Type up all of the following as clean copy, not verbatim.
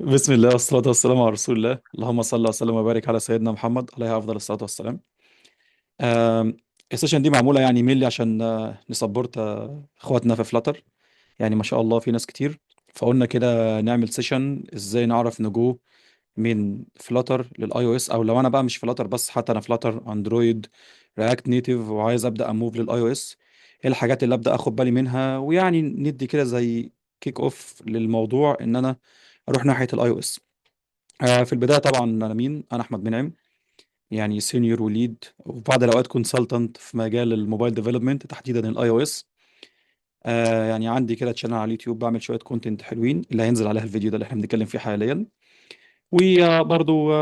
بسم الله والصلاة والسلام على رسول الله، اللهم صل وسلم وبارك على سيدنا محمد عليه أفضل الصلاة والسلام. آم، ال session دي معمولة يعني mainly عشان ن support اخواتنا في Flutter. يعني ما شاء الله في ناس كتير، فقلنا كده نعمل session ازاي نعرف ن go من Flutter لل iOS، او لو انا بقى مش Flutter بس، حتى انا Flutter Android React Native وعايز ابدا ا move لل iOS، ايه الحاجات اللي ابدا اخد بالي منها، ويعني ندي كده زي kick off للموضوع ان انا اروح ناحية ال iOS. في البداية طبعا انا مين؟ انا احمد منعم، يعني senior و lead وفي بعض الاوقات consultant في مجال ال mobile development، تحديدا ال iOS. يعني عندي كده channel على اليوتيوب بعمل شوية content حلوين اللي هينزل عليها الفيديو ده اللي احنا بنتكلم فيه حاليا. وبرضو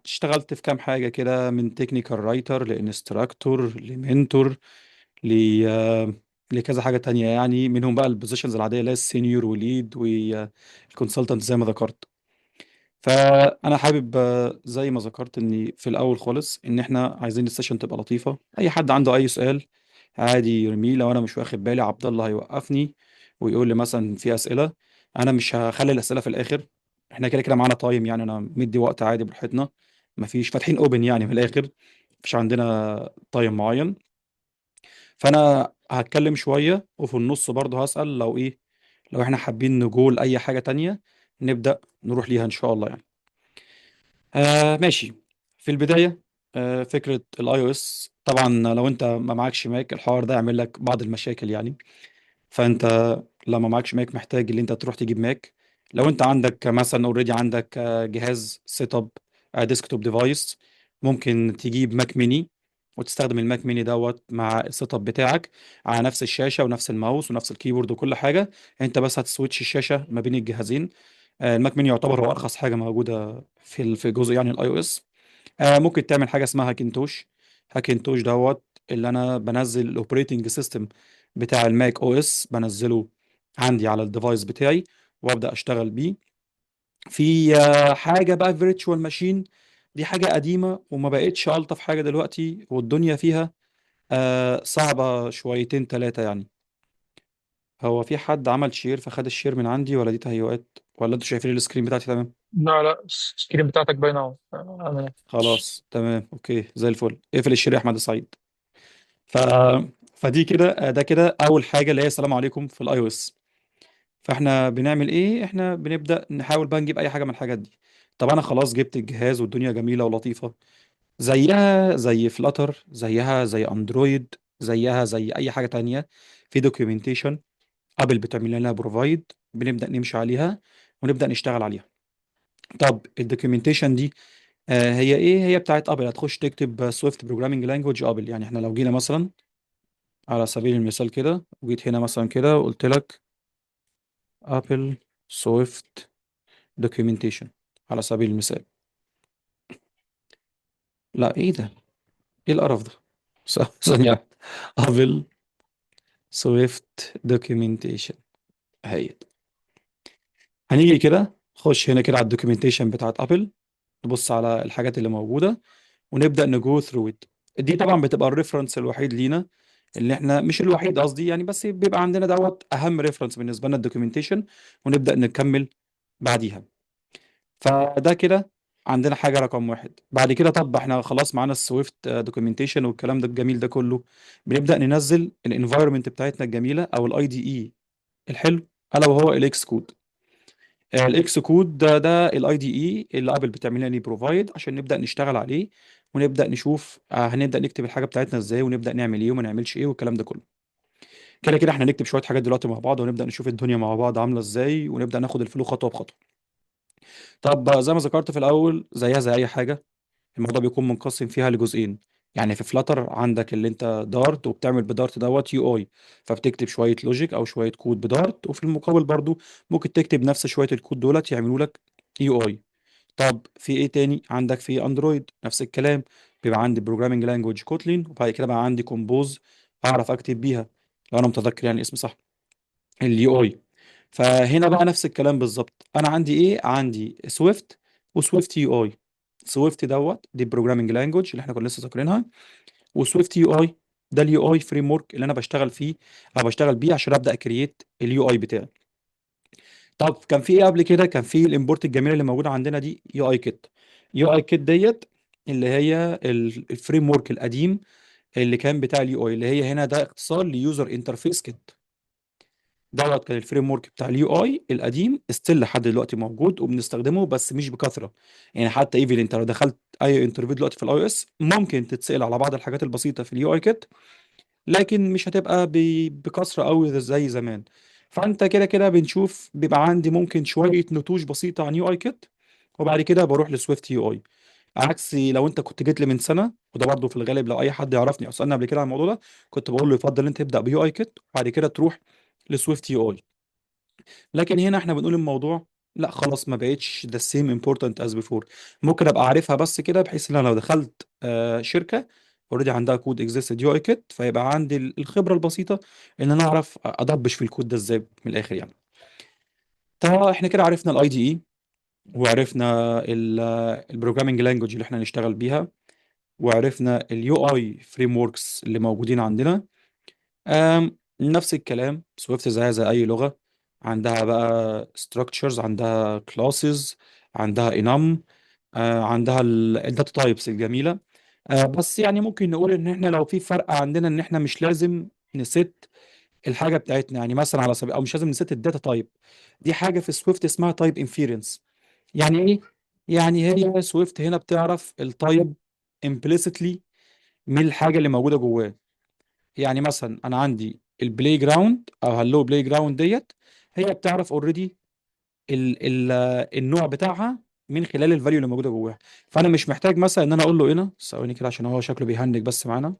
اشتغلت في كام حاجة كده، من technical writer ل instructor ل mentor ل آه، لكذا حاجة تانية، يعني منهم بقى ال positions العادية اللي هي ال senior و lead وال consultant زي ما ذكرت. فانا حابب زي ما ذكرت اني في الاول خالص ان احنا عايزين ال session تبقى لطيفه، اي حد عنده اي سؤال عادي يرميه، لو انا مش واخد بالي عبد الله هيوقفني ويقول لي مثلا في اسئله. انا مش هخلي الاسئلة في الاخر، احنا كده كده معانا time، يعني انا مدي وقت عادي براحتنا، مفيش فاتحين open يعني من الاخر، مفيش عندنا time معين. فانا هتكلم شوية وفي النص برضه هسأل لو ايه، لو احنا حابين نقول اي حاجة تانية نبدأ نروح ليها ان شاء الله يعني. ماشي. في البداية فكرة ال iOS، طبعا لو انت ما معكش Mac الحوار ده يعمل لك بعض المشاكل يعني. فانت لما معكش Mac محتاج ان انت تروح تجيب Mac. لو انت عندك مثلا already عندك جهاز setup desktop device، ممكن تجيب Mac mini وتستخدم ال Mac mini دوت مع ال setup بتاعك على نفس الشاشة ونفس الماوس ونفس ال keyboard وكل حاجة. انت بس هت switch الشاشة ما بين الجهازين. ال Mac mini يعتبر هو ارخص حاجة موجودة في في جزء يعني ال iOS. ممكن تعمل حاجة اسمها Hackintosh. Hackintosh دوت اللي انا بنزل ال operating system بتاع ال Mac OS، بنزله عندي على ال device بتاعي وابدا اشتغل بيه. في حاجة بقى virtual machine، دي حاجة قديمة وما بقتش الطف حاجة دلوقتي، والدنيا فيها صعبة شويتين ثلاثة يعني. هو في حد عمل share فخد ال share من عندي، ولا دي تهيؤات، ولا انتوا شايفين ال screen بتاعتي تمام؟ لا لا، ال screen بتاعتك باينة اهو. خلاص تمام okay زي الفل. اقفل ال share يا احمد السعيد. ف فدي كده، ده كده اول حاجة اللي هي السلام عليكم في ال iOS. فاحنا بنعمل ايه؟ احنا بنبدا نحاول بقى نجيب اي حاجة من الحاجات دي. طب انا خلاص جبت الجهاز والدنيا جميلة ولطيفه، زيها زي Flutter، زيها زي Android، زيها زي اي حاجة تانية، في documentation Apple بتعمل لنا provide، بنبدا نمشي عليها ونبدا نشتغل عليها. طب ال documentation دي هي ايه؟ هي بتاعت Apple. هتخش تكتب Swift programming language Apple. يعني احنا لو جينا مثلا على سبيل المثال كده، وجيت هنا مثلا كده وقلت لك Apple Swift documentation على سبيل المثال. لا ايه ده؟ ايه القرف ده؟ ثانية واحدة. Apple Swift documentation اهي. هنيجي كده خش هنا كده على ال documentation بتاعت Apple، نبص على الحاجات اللي موجودة ونبدأ ن go through it. دي طبعا بتبقى ال reference الوحيد لينا، اللي احنا مش الوحيد قصدي يعني، بس بيبقى عندنا دوت اهم reference بالنسبة لنا ال documentation، ونبدأ نكمل بعديها. فده كده عندنا حاجة رقم واحد. بعد كده طب احنا خلاص معانا ال Swift documentation والكلام ده الجميل ده كله، بنبدأ ننزل ال environment بتاعتنا الجميلة او ال IDE الحلو، الا وهو ال Xcode. ال Xcode ده ال IDE اللي Apple بتعمل لنا provide عشان نبدا نشتغل عليه ونبدا نشوف هنبدا نكتب الحاجة بتاعتنا ازاي، ونبدا نعمل ايه وما نعملش ايه والكلام ده كله. كده كده احنا نكتب شوية حاجات دلوقتي مع بعض، ونبدا نشوف الدنيا مع بعض عامله ازاي، ونبدا ناخد ال flow خطوة بخطوه. طب زي ما ذكرت في الاول، زيها زي اي حاجة الموضوع بيكون منقسم فيها لجزئين. يعني في Flutter عندك اللي انت Dart، وبتعمل ب Dart دوت UI، فبتكتب شوية logic او شوية code ب Dart، وفي المقابل برضو ممكن تكتب نفس شوية الكود دولت يعملوا لك UI. طب في ايه تاني عندك؟ في Android نفس الكلام، بيبقى عندي programming language Kotlin، وبعد كده بقى عندي Compose اعرف اكتب بيها لو انا متذكر يعني الاسم صح ال UI. فهنا بقى نفس الكلام بالظبط، انا عندي ايه؟ عندي Swift و SwiftUI. Swift دوت دي programming language اللي احنا كنا لسه ذاكرينها، و SwiftUI ده ال UI framework اللي انا بشتغل فيه او بشتغل بيه عشان ابدا create ال UI بتاعي. طب كان في ايه قبل كده؟ كان في ال import الجميلة اللي موجودة عندنا دي، يو اي كيت. يو اي كيت ديت اللي هي ال framework القديم اللي كان بتاع ال UI، اللي هي هنا ده اختصار ل user interface kit. دوت كان ال framework بتاع ال UI القديم، still لحد دلوقتي موجود وبنستخدمه بس مش بكثره. يعني حتى even انت لو دخلت اي interview دلوقتي في ال iOS ممكن تتسال على بعض الحاجات البسيطة في ال UIKit، لكن مش هتبقى بكثرة قوي زي زمان. فانت كده كده بنشوف بيبقى عندي ممكن شوية نتوش بسيطة عن UIKit، وبعد كده بروح ل SwiftUI. عكس لو انت كنت جيت لي من سنه، وده برضه في الغالب لو اي حد يعرفني او سالني قبل كده عن الموضوع ده، كنت بقول له يفضل انت تبدا ب UIKit وبعد كده تروح ل SwiftUI. لكن هنا احنا بنقول الموضوع لا خلاص، ما بقتش the same important as before. ممكن ابقى عارفها بس كده، بحيث ان انا لو دخلت شركة already عندها code existed UIKit، فيبقى عندي الخبرة البسيطة ان انا اعرف ادبش في الكود ده ازاي من الاخر يعني. طب احنا كده عرفنا ال IDE، وعرفنا ال programming language اللي احنا نشتغل بيها، وعرفنا ال UI frameworks اللي موجودين عندنا. نفس الكلام Swift زيها زي اي لغه، عندها بقى structures، عندها classes، عندها enum، عندها ال data types الجميله. بس يعني ممكن نقول ان احنا لو في فرق عندنا ان احنا مش لازم ن set الحاجة بتاعتنا، يعني مثلا على سبيل، او مش لازم ن set ال data type. دي حاجة في Swift اسمها type inference. يعني ايه؟ يعني هي Swift هنا بتعرف ال type implicitly من الحاجة اللي موجودة جواه. يعني مثلا انا عندي ال playground او hello playground ديت، هي بتعرف already ال ال النوع بتاعها من خلال ال value اللي موجودة جواها. فانا مش محتاج مثلا ان انا اقول له هنا، ثواني كده عشان هو شكله بيهنج بس معانا.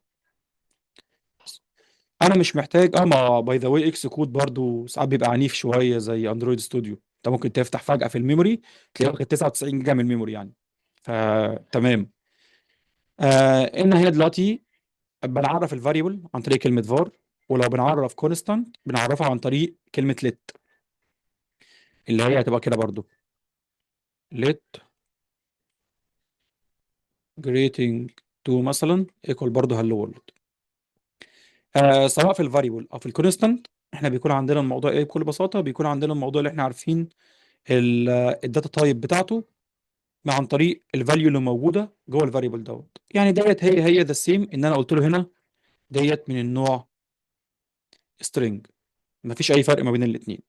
انا مش محتاج ما by the way Xcode برضو ساعات بيبقى عنيف شوية زي Android Studio، انت ممكن تفتح فجاة في ال memory تلاقيه واخد 99 جيجا من ال memory يعني. فتمام. ان هنا دلوقتي بنعرف ال variable عن طريق كلمة var، ولو بنعرف constant بنعرفها عن طريق كلمة let، اللي هي هتبقى كده برضو let greeting 2 مثلا equal برضو hello world. سواء في ال variable او في ال constant، احنا بيكون عندنا الموضوع ايه؟ بكل بساطة بيكون عندنا الموضوع اللي احنا عارفين ال data type بتاعته عن طريق ال value اللي موجودة جوه ال variable دوت. يعني ديت هي هي the same ان انا قلت له هنا ديت من النوع string، مفيش اي فرق ما بين الاثنين.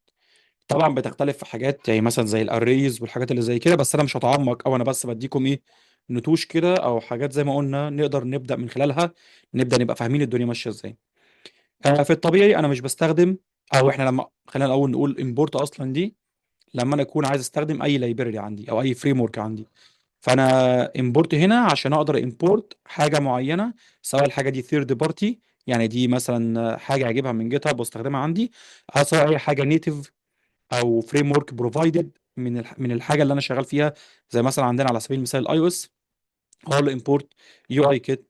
طبعا بتختلف في حاجات يعني مثلا زي ال arrays والحاجات اللي زي كده، بس انا مش هتعمق، او انا بس بديكم ايه نتوش كده او حاجات زي ما قلنا نقدر نبدا من خلالها نبدا نبقى فاهمين الدنيا ماشية ازاي. في الطبيعي انا مش بستخدم، او احنا لما خلينا الاول نقول import اصلا دي لما انا اكون عايز استخدم اي library عندي او اي framework عندي، فانا import هنا عشان اقدر import حاجة معينه، سواء الحاجة دي third party، يعني دي مثلا حاجة اجيبها من GitHub واستخدمها عندي، او سواء اي حاجة native او framework provided من الحاجة اللي انا شغال فيها. زي مثلا عندنا على سبيل المثال ال iOS، هقول له import UIKit.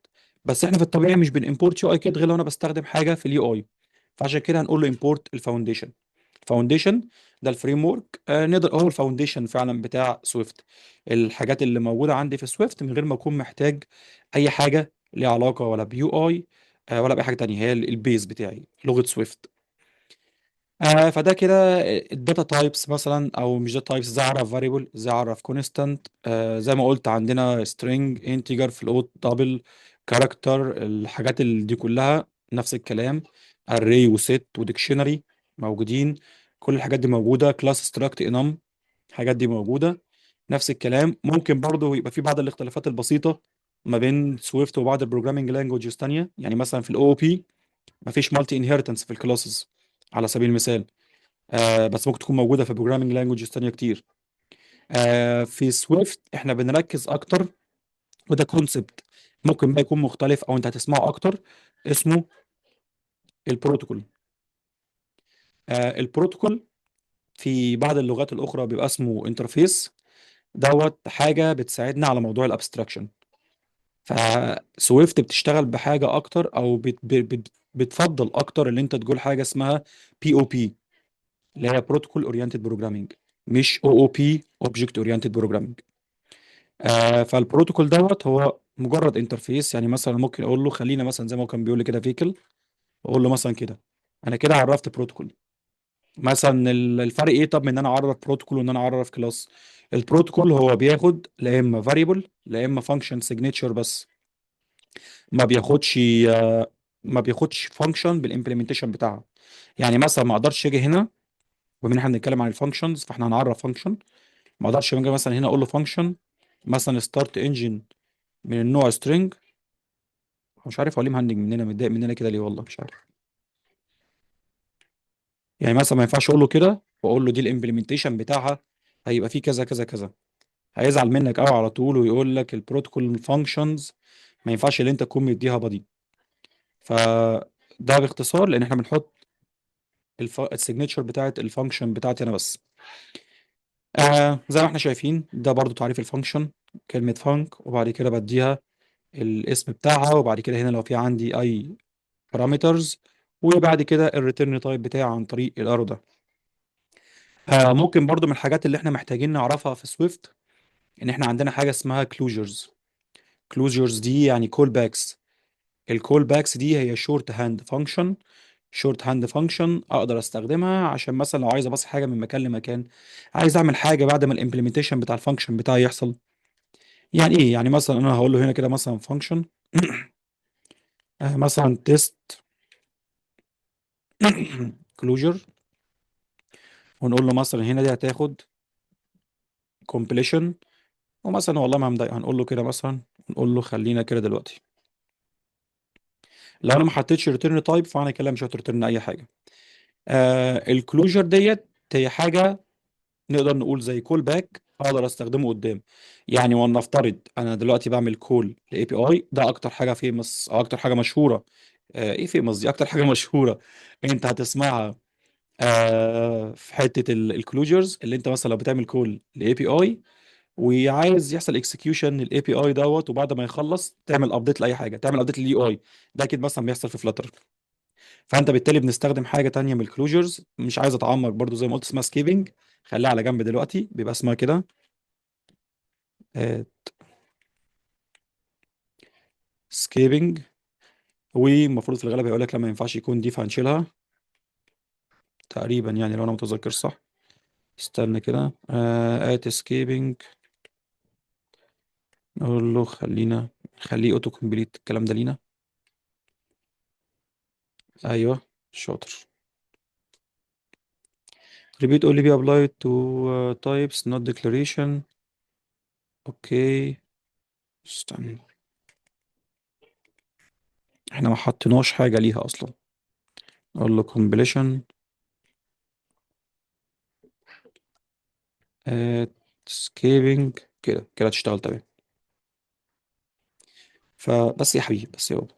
بس احنا في الطبيعي مش بن import UIKit غير لو انا بستخدم حاجة في ال UI، فعشان كده هنقول له import ال Foundation. ال Foundation ده ال framework، نقدر هو ال foundation فعلا بتاع Swift، الحاجات اللي موجودة عندي في Swift من غير ما اكون محتاج اي حاجة ليها علاقة ولا ب UI ولا باي حاجة تانية، هي ال base بتاعي لغة Swift. فده كده ال data types مثلا، او مش data types، ازاي اعرف variable، ازاي اعرف constant. زي ما قلت عندنا string، integer، float، double، character، الحاجات اللي دي كلها نفس الكلام، array و set و dictionary موجودين، كل الحاجات دي موجوده، class، struct، enum، الحاجات دي موجودة نفس الكلام. ممكن برضو يبقى في بعض الاختلافات البسيطة ما بين Swift وبعض ال programming languages تانية، يعني مثلا في ال OOP مفيش multi inheritance في ال classes على سبيل المثال، بس ممكن تكون موجودة في programming languages تانية كتير. في Swift احنا بنركز اكتر، وده concept ممكن بقى يكون مختلف او انت هتسمعه اكتر، اسمه البروتوكول. البروتوكول في بعض اللغات الاخرى بيبقى اسمه interface. دوت حاجة بتساعدنا على موضوع ال abstraction. ف Swift بتشتغل بحاجة اكتر، او بت بت بتفضل اكتر اللي انت تقول حاجة اسمها POP، اللي هي protocol oriented programming، مش OOP object oriented programming. فال protocol دوت هو مجرد interface. يعني مثلا ممكن اقول له خلينا مثلا زي ما هو كان بيقول لي كده vehicle، اقول له مثلا كده انا كده عرفت بروتوكول. مثلا الفرق ايه؟ طب من ان انا اعرف بروتوكول وان انا اعرف class. ال protocol هو بياخد لا اما variable لا اما function signature بس، ما بياخدش ما بياخدش function بال implementation بتاعها. يعني مثلا ما اقدرش اجي هنا، بما ان احنا بنتكلم عن ال functions فاحنا هنعرف function، ما اقدرش اجي مثلا هنا اقول له function مثلا start engine من النوع string. مش عارف هو ليه مهنج مننا، متضايق مننا كده ليه، والله مش عارف. يعني مثلا ما ينفعش اقول له كده واقول له دي ال implementation بتاعها هيبقى فيه كذا كذا كذا، هيزعل منك قوي على طول ويقول لك ال protocol functions ما ينفعش اللي انت تكون مديها body. فده باختصار لان احنا بنحط ال signature بتاعت ال function بتاعتي انا بس. زي ما احنا شايفين ده برضو تعريف ال function، كلمة func وبعد كده بديها الاسم بتاعها، وبعد كده هنا لو في عندي اي parameters، وبعد كده ال return type بتاعي عن طريق ال arrow ده. ممكن برضو من الحاجات اللي احنا محتاجين نعرفها في Swift ان احنا عندنا حاجة اسمها closures. closures دي يعني callbacks. ال callbacks دي هي shorthand function. shorthand function اقدر استخدمها عشان مثلا لو عايز اباصي حاجة من مكان لمكان، عايز اعمل حاجة بعد ما ال implementation بتاع ال function بتاعي يحصل. يعني ايه؟ يعني مثلا انا هقول له هنا كده مثلا function مثلا test closure، ونقول له مثلا هنا دي هتاخد completion، ومثلا والله ما مضايق هنقول له كده مثلا، نقول له خلينا كده دلوقتي لو انا ما حطيتش return type فانا كده مش هت return اي حاجة. ال closure ديت هي حاجة نقدر نقول زي callback اقدر استخدمه قدام. يعني ولنفترض انا دلوقتي بعمل call ل API، ده اكتر حاجة famous او اكتر حاجة مشهورة. ايه famous دي؟ اكتر حاجة مشهورة انت هتسمعها في حتة ال closures، اللي انت مثلا لو بتعمل call ل API وعايز يحصل execution لل API دوت، وبعد ما يخلص تعمل update لاي حاجة، تعمل update لل UI، ده اكيد مثلا بيحصل في Flutter. فانت بالتالي بنستخدم حاجة تانية من ال closures، مش عايز اتعمق برضو زي ما قلت اسمها escaping، خليها على جنب دلوقتي، بيبقى اسمها كده escaping. والمفروض في الغالب هيقول لك لا ما ينفعش يكون دي، فهنشيلها تقريبا، يعني لو انا متذكر صح. استنى كده، at escaping، نقول له خلينا نخليه auto complete الكلام ده لينا. ايوه شاطر. repeat only be applied to types not declaration. okay استنى، احنا ما حطيناش حاجة ليها اصلا. اقول له completion at escaping، كده كده تشتغل تمام. فبس يا حبيبي، بس يا بابا.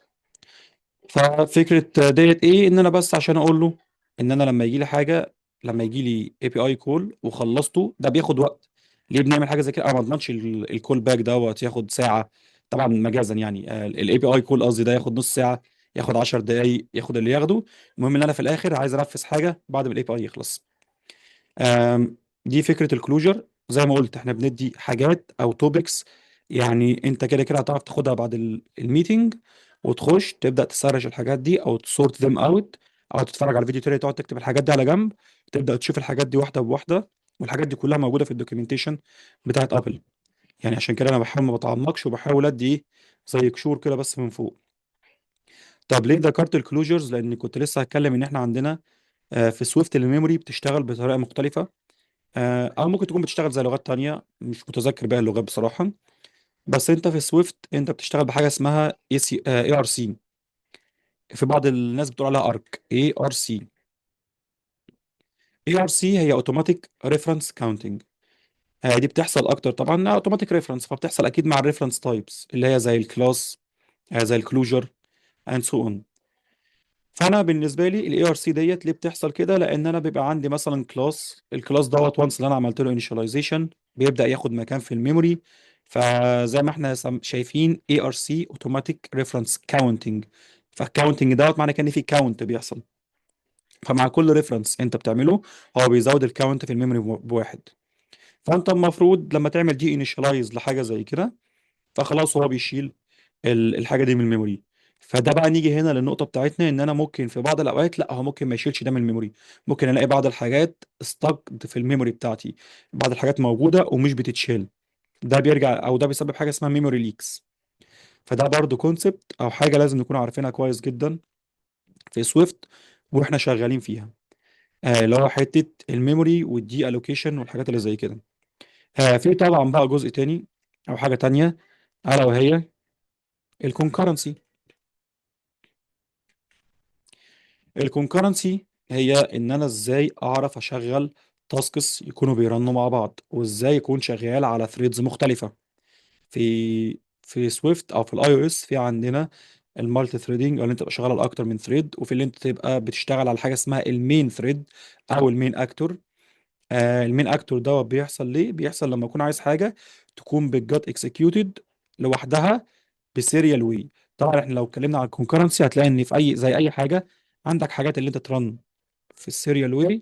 ففكرة ديت ايه؟ ان انا بس عشان اقول له ان انا لما يجي لي حاجة، لما يجي لي API call وخلصته، ده بياخد وقت. ليه بنعمل حاجة زي كده؟ انا ما اضمنش ال callback دوت ياخد ساعة، طبعا مجازا يعني، ال API call قصدي ده ياخد نص ساعة، ياخد 10 دقائق، ياخد اللي ياخده. المهم ان انا في الاخر عايز انفذ حاجة بعد ما ال API يخلص. دي فكرة ال closure. زي ما قلت احنا بندي حاجات او topics، يعني انت كده كده هتعرف تاخدها بعد ال meeting وتخش تبدا ت search الحاجات دي او ت sort them out، او تتفرج على فيديو تاني تقعد تكتب الحاجات دي على جنب، تبدا تشوف الحاجات دي واحدة بواحدة، والحاجات دي كلها موجودة في ال documentation بتاعت Apple. يعني عشان كده انا بحاول ما بتعمقش وبحاول ادي ايه زي قشور كده بس من فوق. طب ليه ذكرت ال closures؟ لان كنت لسه هتكلم ان احنا عندنا في Swift ال memory بتشتغل بطريقة مختلفة، او ممكن تكون بتشتغل زي لغات تانية مش متذكر بقى اللغات بصراحة. بس انت في Swift انت بتشتغل بحاجة اسمها اي سي اي ار سي، في بعض الناس بتقول عليها ارك، اي ار سي. اي ار سي هي automatic reference counting. دي بتحصل اكتر طبعا automatic reference، فبتحصل اكيد مع ال reference types اللي هي زي ال class، زي ال closure and so on. فانا بالنسبة لي ال ARC ديت ليه بتحصل كده؟ لان انا بيبقى عندي مثلا class، ال class دوت once اللي انا عملت له initialization بيبدا ياخد مكان في ال memory. فزي ما احنا شايفين ARC automatic reference counting، فال counting دوت معنى كان في count بيحصل، فمع كل reference انت بتعمله هو بيزود ال count في ال memory بواحد. فانت المفروض لما تعمل deinitialize لحاجة زي كده فخلاص هو بيشيل الحاجة دي من ال memory. فده بقى نيجي هنا للنقطة بتاعتنا، ان انا ممكن في بعض الاوقات لا، هو ممكن ما يشيلش ده من ال memory، ممكن الاقي بعض الحاجات stuck في ال memory بتاعتي، بعض الحاجات موجودة ومش بتتشال. ده بيرجع او ده بيسبب حاجة اسمها memory leaks. فده برضو concept او حاجة لازم نكون عارفينها كويس جدا في Swift واحنا شغالين فيها، اللي هو حتة ال memory وال deallocation والحاجات اللي زي كده. في طبعا بقى جزء تاني او حاجة تانية، الا وهي ال concurrency. ال concurrency هي ان انا ازاي اعرف اشغل tasks يكونوا بي run وا مع بعض، وازاي يكون شغال على threads مختلفة. في Swift او في ال iOS في عندنا ال multi threading، او اللي انت تبقى شغال على اكتر من thread، وفي اللي انت تبقى بتشتغل على حاجة اسمها ال main thread او ال main actor. ال main actor ده بيحصل ليه؟ بيحصل لما اكون عايز حاجة تكون بت get executed لوحدها ب serial way. طبعا احنا لو اتكلمنا على ال concurrency هتلاقي ان في اي زي اي حاجة عندك حاجات اللي انت ت run في ال serial way،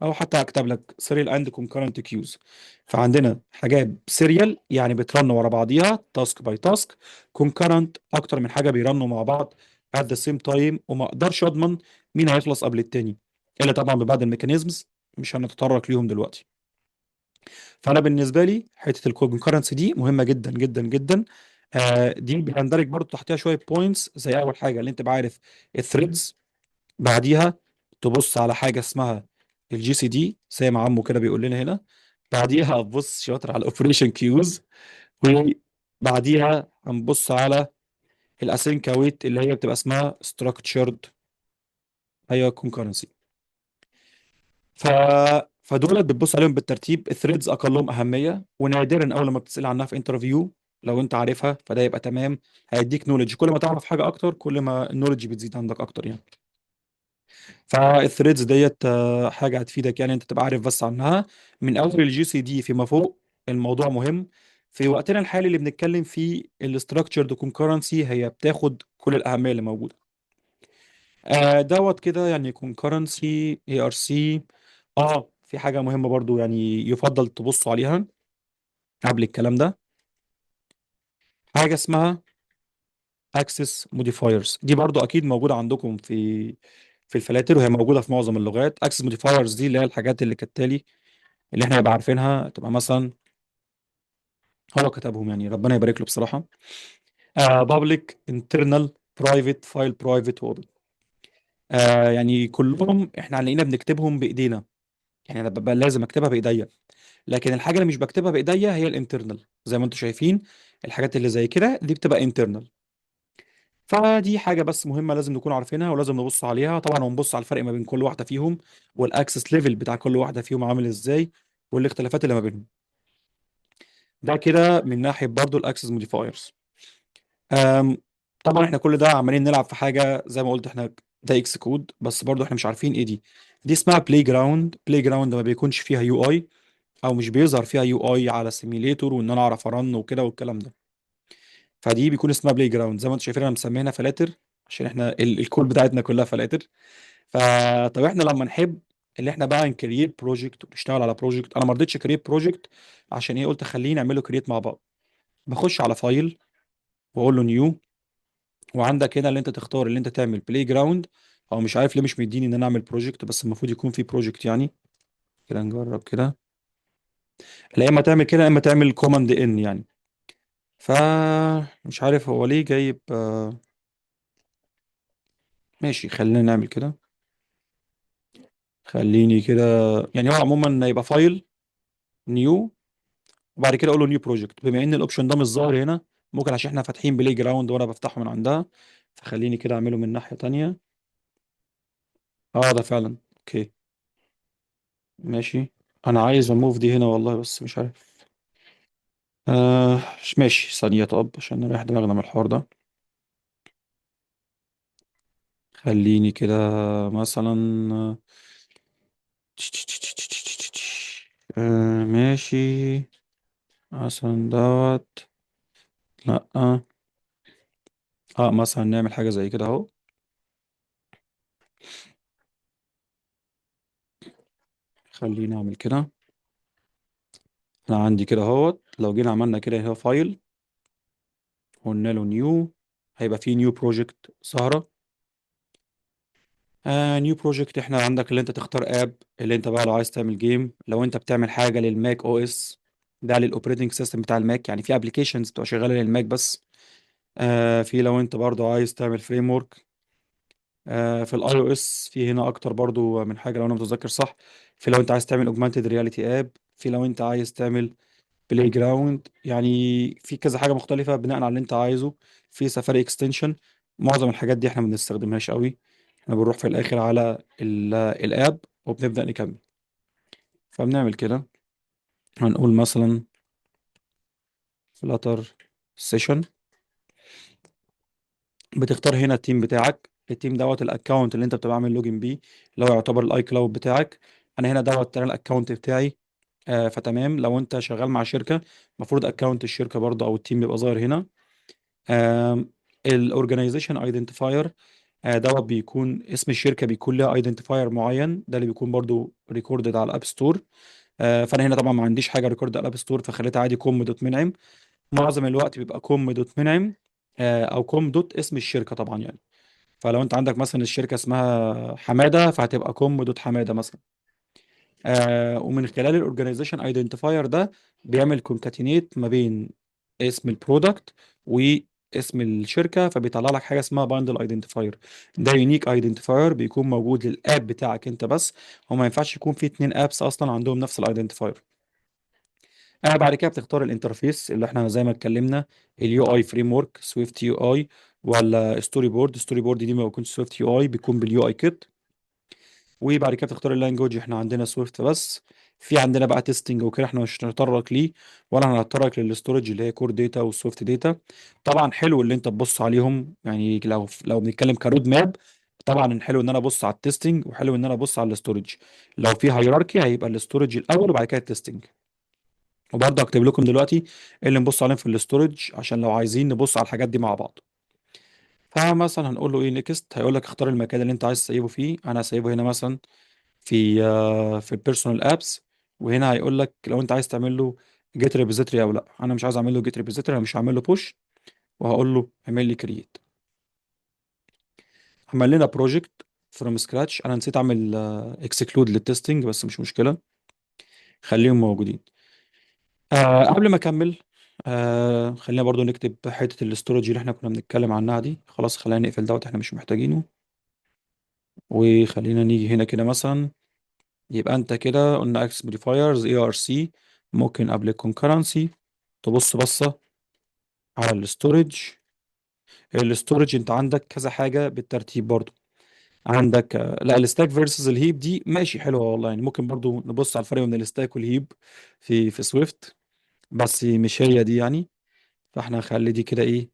او حتى اكتب لك serial and concurrent queues. فعندنا حاجات serial يعني بت run ورا بعضيها task by task، concurrent اكتر من حاجة بي run وا مع بعض at the same time، وما اقدرش اضمن مين هيخلص قبل التاني، الا طبعا ببعض ال mechanisms مش هنتطرق ليهم دلوقتي. فانا بالنسبة لي حتة ال concurrency دي مهمة جدا جدا جدا. دي بيندرج برضو تحتها شوية points، زي اول حاجة اللي انت عارف ال threads، بعديها تبص على حاجة اسمها ال GCD زي ما عمو كده بيقول لنا هنا، بعديها تبص شاطر على ال operation queues، وبعديها هنبص على ال async await اللي هي بتبقى اسمها structured ايوه concurrency. ف فدولت بتبص عليهم بالترتيب. ال threads اقلهم اهمية، ونادرا اول ما بتسال عنها في interview، لو انت عارفها فده يبقى تمام، هيديك knowledge. كل ما تعرف حاجة اكتر كل ما ال knowledge بتزيد عندك اكتر يعني. فال threads ديت حاجة هتفيدك يعني، انت تبقى عارف بس عنها من اول ال GCD فيما فوق. الموضوع مهم في وقتنا الحالي اللي بنتكلم فيه، ال structured concurrency هي بتاخد كل الاهمية اللي موجودة. دوت كده يعني concurrency ARC. في حاجة مهمة برضو يعني يفضل تبصوا عليها قبل الكلام ده، حاجة اسمها access modifiers. دي برضو اكيد موجودة عندكم في ال Flutter، وهي موجودة في معظم اللغات. access modifiers دي اللي هي الحاجات اللي كالتالي اللي احنا نبقى عارفينها، تبقى مثلا هو كتبهم يعني ربنا يبارك له بصراحة. public internal private file private open. يعني كلهم احنا علينا بنكتبهم بايدينا، يعني انا ببقى لازم اكتبها بايديا. لكن الحاجة اللي مش بكتبها بايديا هي ال internal، زي ما انتم شايفين الحاجات اللي زي كده دي بتبقى internal. فدي حاجة بس مهمة لازم نكون عارفينها ولازم نبص عليها طبعا، ونبص على الفرق ما بين كل واحدة فيهم، وال access level بتاع كل واحدة فيهم عامل ازاي، والاختلافات اللي ما بينهم. ده كده من ناحية برضو ال access modifiers. طبعا احنا كل ده عمالين نلعب في حاجة زي ما قلت احنا ده Xcode، بس برضو احنا مش عارفين ايه دي. دي اسمها playground. playground ما بيكونش فيها UI، او مش بيظهر فيها UI على simulator وان انا اعرف ا run وكده والكلام ده. فدي بيكون اسمها playground. زي ما انتم شايفين انا مسمينها Flutter عشان احنا الكود بتاعتنا كلها Flutter. فطب احنا لما نحب اللي احنا بقى ن create project ونشتغل على project، انا ما رضيتش create project عشان ايه؟ قلت خلينا نعمله create مع بعض. بخش على file واقول له new، وعندك هنا اللي انت تختار اللي انت تعمل playground، او مش عارف ليه مش مديني ان انا اعمل project، بس المفروض يكون في project يعني. كده نجرب كده، لا اما تعمل كده يا اما تعمل command N يعني. فمش عارف هو ليه جايب ماشي خلينا نعمل كده، خليني كده يعني. هو عموما يبقى file new، وبعد كده اقول له new project. بما ان ال option ده مش ظاهر هنا، ممكن عشان احنا فاتحين playground وانا بفتحه من عندها، فخليني كده اعمله من ناحية تانية. ده فعلا okay ماشي. انا عايز ا move دي هنا والله بس مش عارف. ماشي ثانية، طب عشان نريح دماغنا من الحوار ده. خليني كده مثلا ماشي مثلا دوت، لا مثلا نعمل حاجة زي كده اهو. خليني اعمل كده، انا عندي كده اهوت. لو جينا عملنا كده هنا file قلنا له new، هيبقى فيه new project سهرة. New project، احنا عندك اللي انت تختار app، اللي انت بقى لو عايز تعمل game، لو انت بتعمل حاجة لل Mac OS، ده لل operating system بتاع الماك، يعني في applications بتبقى شغالة للماك بس. في لو انت برضو عايز تعمل framework في ال iOS، في هنا اكتر برضو من حاجة لو انا متذكر صح. في لو انت عايز تعمل augmented reality app، في لو انت عايز تعمل playground، يعني في كذا حاجة مختلفة بناء على اللي انت عايزه. في Safari extension. معظم الحاجات دي احنا ما بنستخدمهاش قوي، احنا بنروح في الاخر على ال app وبنبدا نكمل. فبنعمل كده، هنقول مثلا Flutter session. بتختار هنا ال team بتاعك، ال team دوت ال account اللي انت بتبقى عامل login بيه، اللي هو يعتبر ال iCloud بتاعك. انا هنا دوت انا ال account بتاعي. فتمام. لو انت شغال مع شركة، المفروض account الشركة برضه او ال team بيبقى ظاهر هنا. ال organization identifier دوت بيكون اسم الشركه، بيكون لها identifier معين، ده اللي بيكون برضو recorded على ال App Store. فانا هنا طبعا ما عنديش حاجة record على ال App Store، فخليتها عادي com dot منعم. معظم الوقت بيبقى com dot منعم او com dot اسم الشركة طبعا يعني. فلو انت عندك مثلا الشركة اسمها حماده، فهتبقى com dot حمادة مثلا. ومن خلال ال organization identifier ده بيعمل concatenate ما بين اسم ال product واسم الشركه، فبيطلع لك حاجة اسمها bundle identifier. ده unique identifier بيكون موجود لل app بتاعك انت بس، هو ما ينفعش يكون في اتنين apps اصلا عندهم نفس ال identifier. بعد كده بتختار ال interface اللي احنا زي ما اتكلمنا، ال UI framework SwiftUI ولا ستوري بورد. ستوري بورد دي ما بيكونش SwiftUI، بيكون بال UIKit. وبعد كده بتختار ال language، احنا عندنا Swift بس. في عندنا بقى testing وكده، احنا مش هنتطرق ليه ولا هنتطرق لل storage اللي هي Core Data و SwiftData. طبعا حلو اللي انت تبص عليهم، يعني لو بنتكلم ك road map، طبعا حلو ان انا ابص على ال testing وحلو ان انا ابص على ال storage. لو في hierarchy هيبقى ال storage الاول وبعد كده ال testing. وبرضه هكتب لكم دلوقتي ايه اللي نبص عليهم في ال storage عشان لو عايزين نبص على الحاجات دي مع بعض. فمثلا هنقول له ايه next، هيقول لك اختار المكان اللي انت عايز تسيبه فيه. انا هسيبه هنا مثلا في ال personal apps. وهنا هيقول لك لو انت عايز تعمل له git repository او لا. انا مش عايز اعمل له git repository، انا مش هعمل له push، وهقول له اعمل لي create. عمل لنا project from scratch. انا نسيت اعمل exclude لل testing بس مش مشكله، خليهم موجودين. قبل ما اكمل، خلينا برضو نكتب حتة ال storage اللي احنا كنا بنتكلم عنها دي. خلاص خلينا نقفل دوت، احنا مش محتاجينه. وخلينا نيجي هنا كده مثلا، يبقى انت كده قلنا access modifiers ARC، ممكن قبل ال concurrency تبص بصة على ال storage. ال storage انت عندك كذا حاجة بالترتيب برضو. عندك لا ال stack versus ال heap دي ماشي حلوة والله، يعني ممكن برضو نبص على الفرق بين ال stack وال heap في Swift، بس مش هي دي يعني. فاحنا هنخلي دي كده ايه،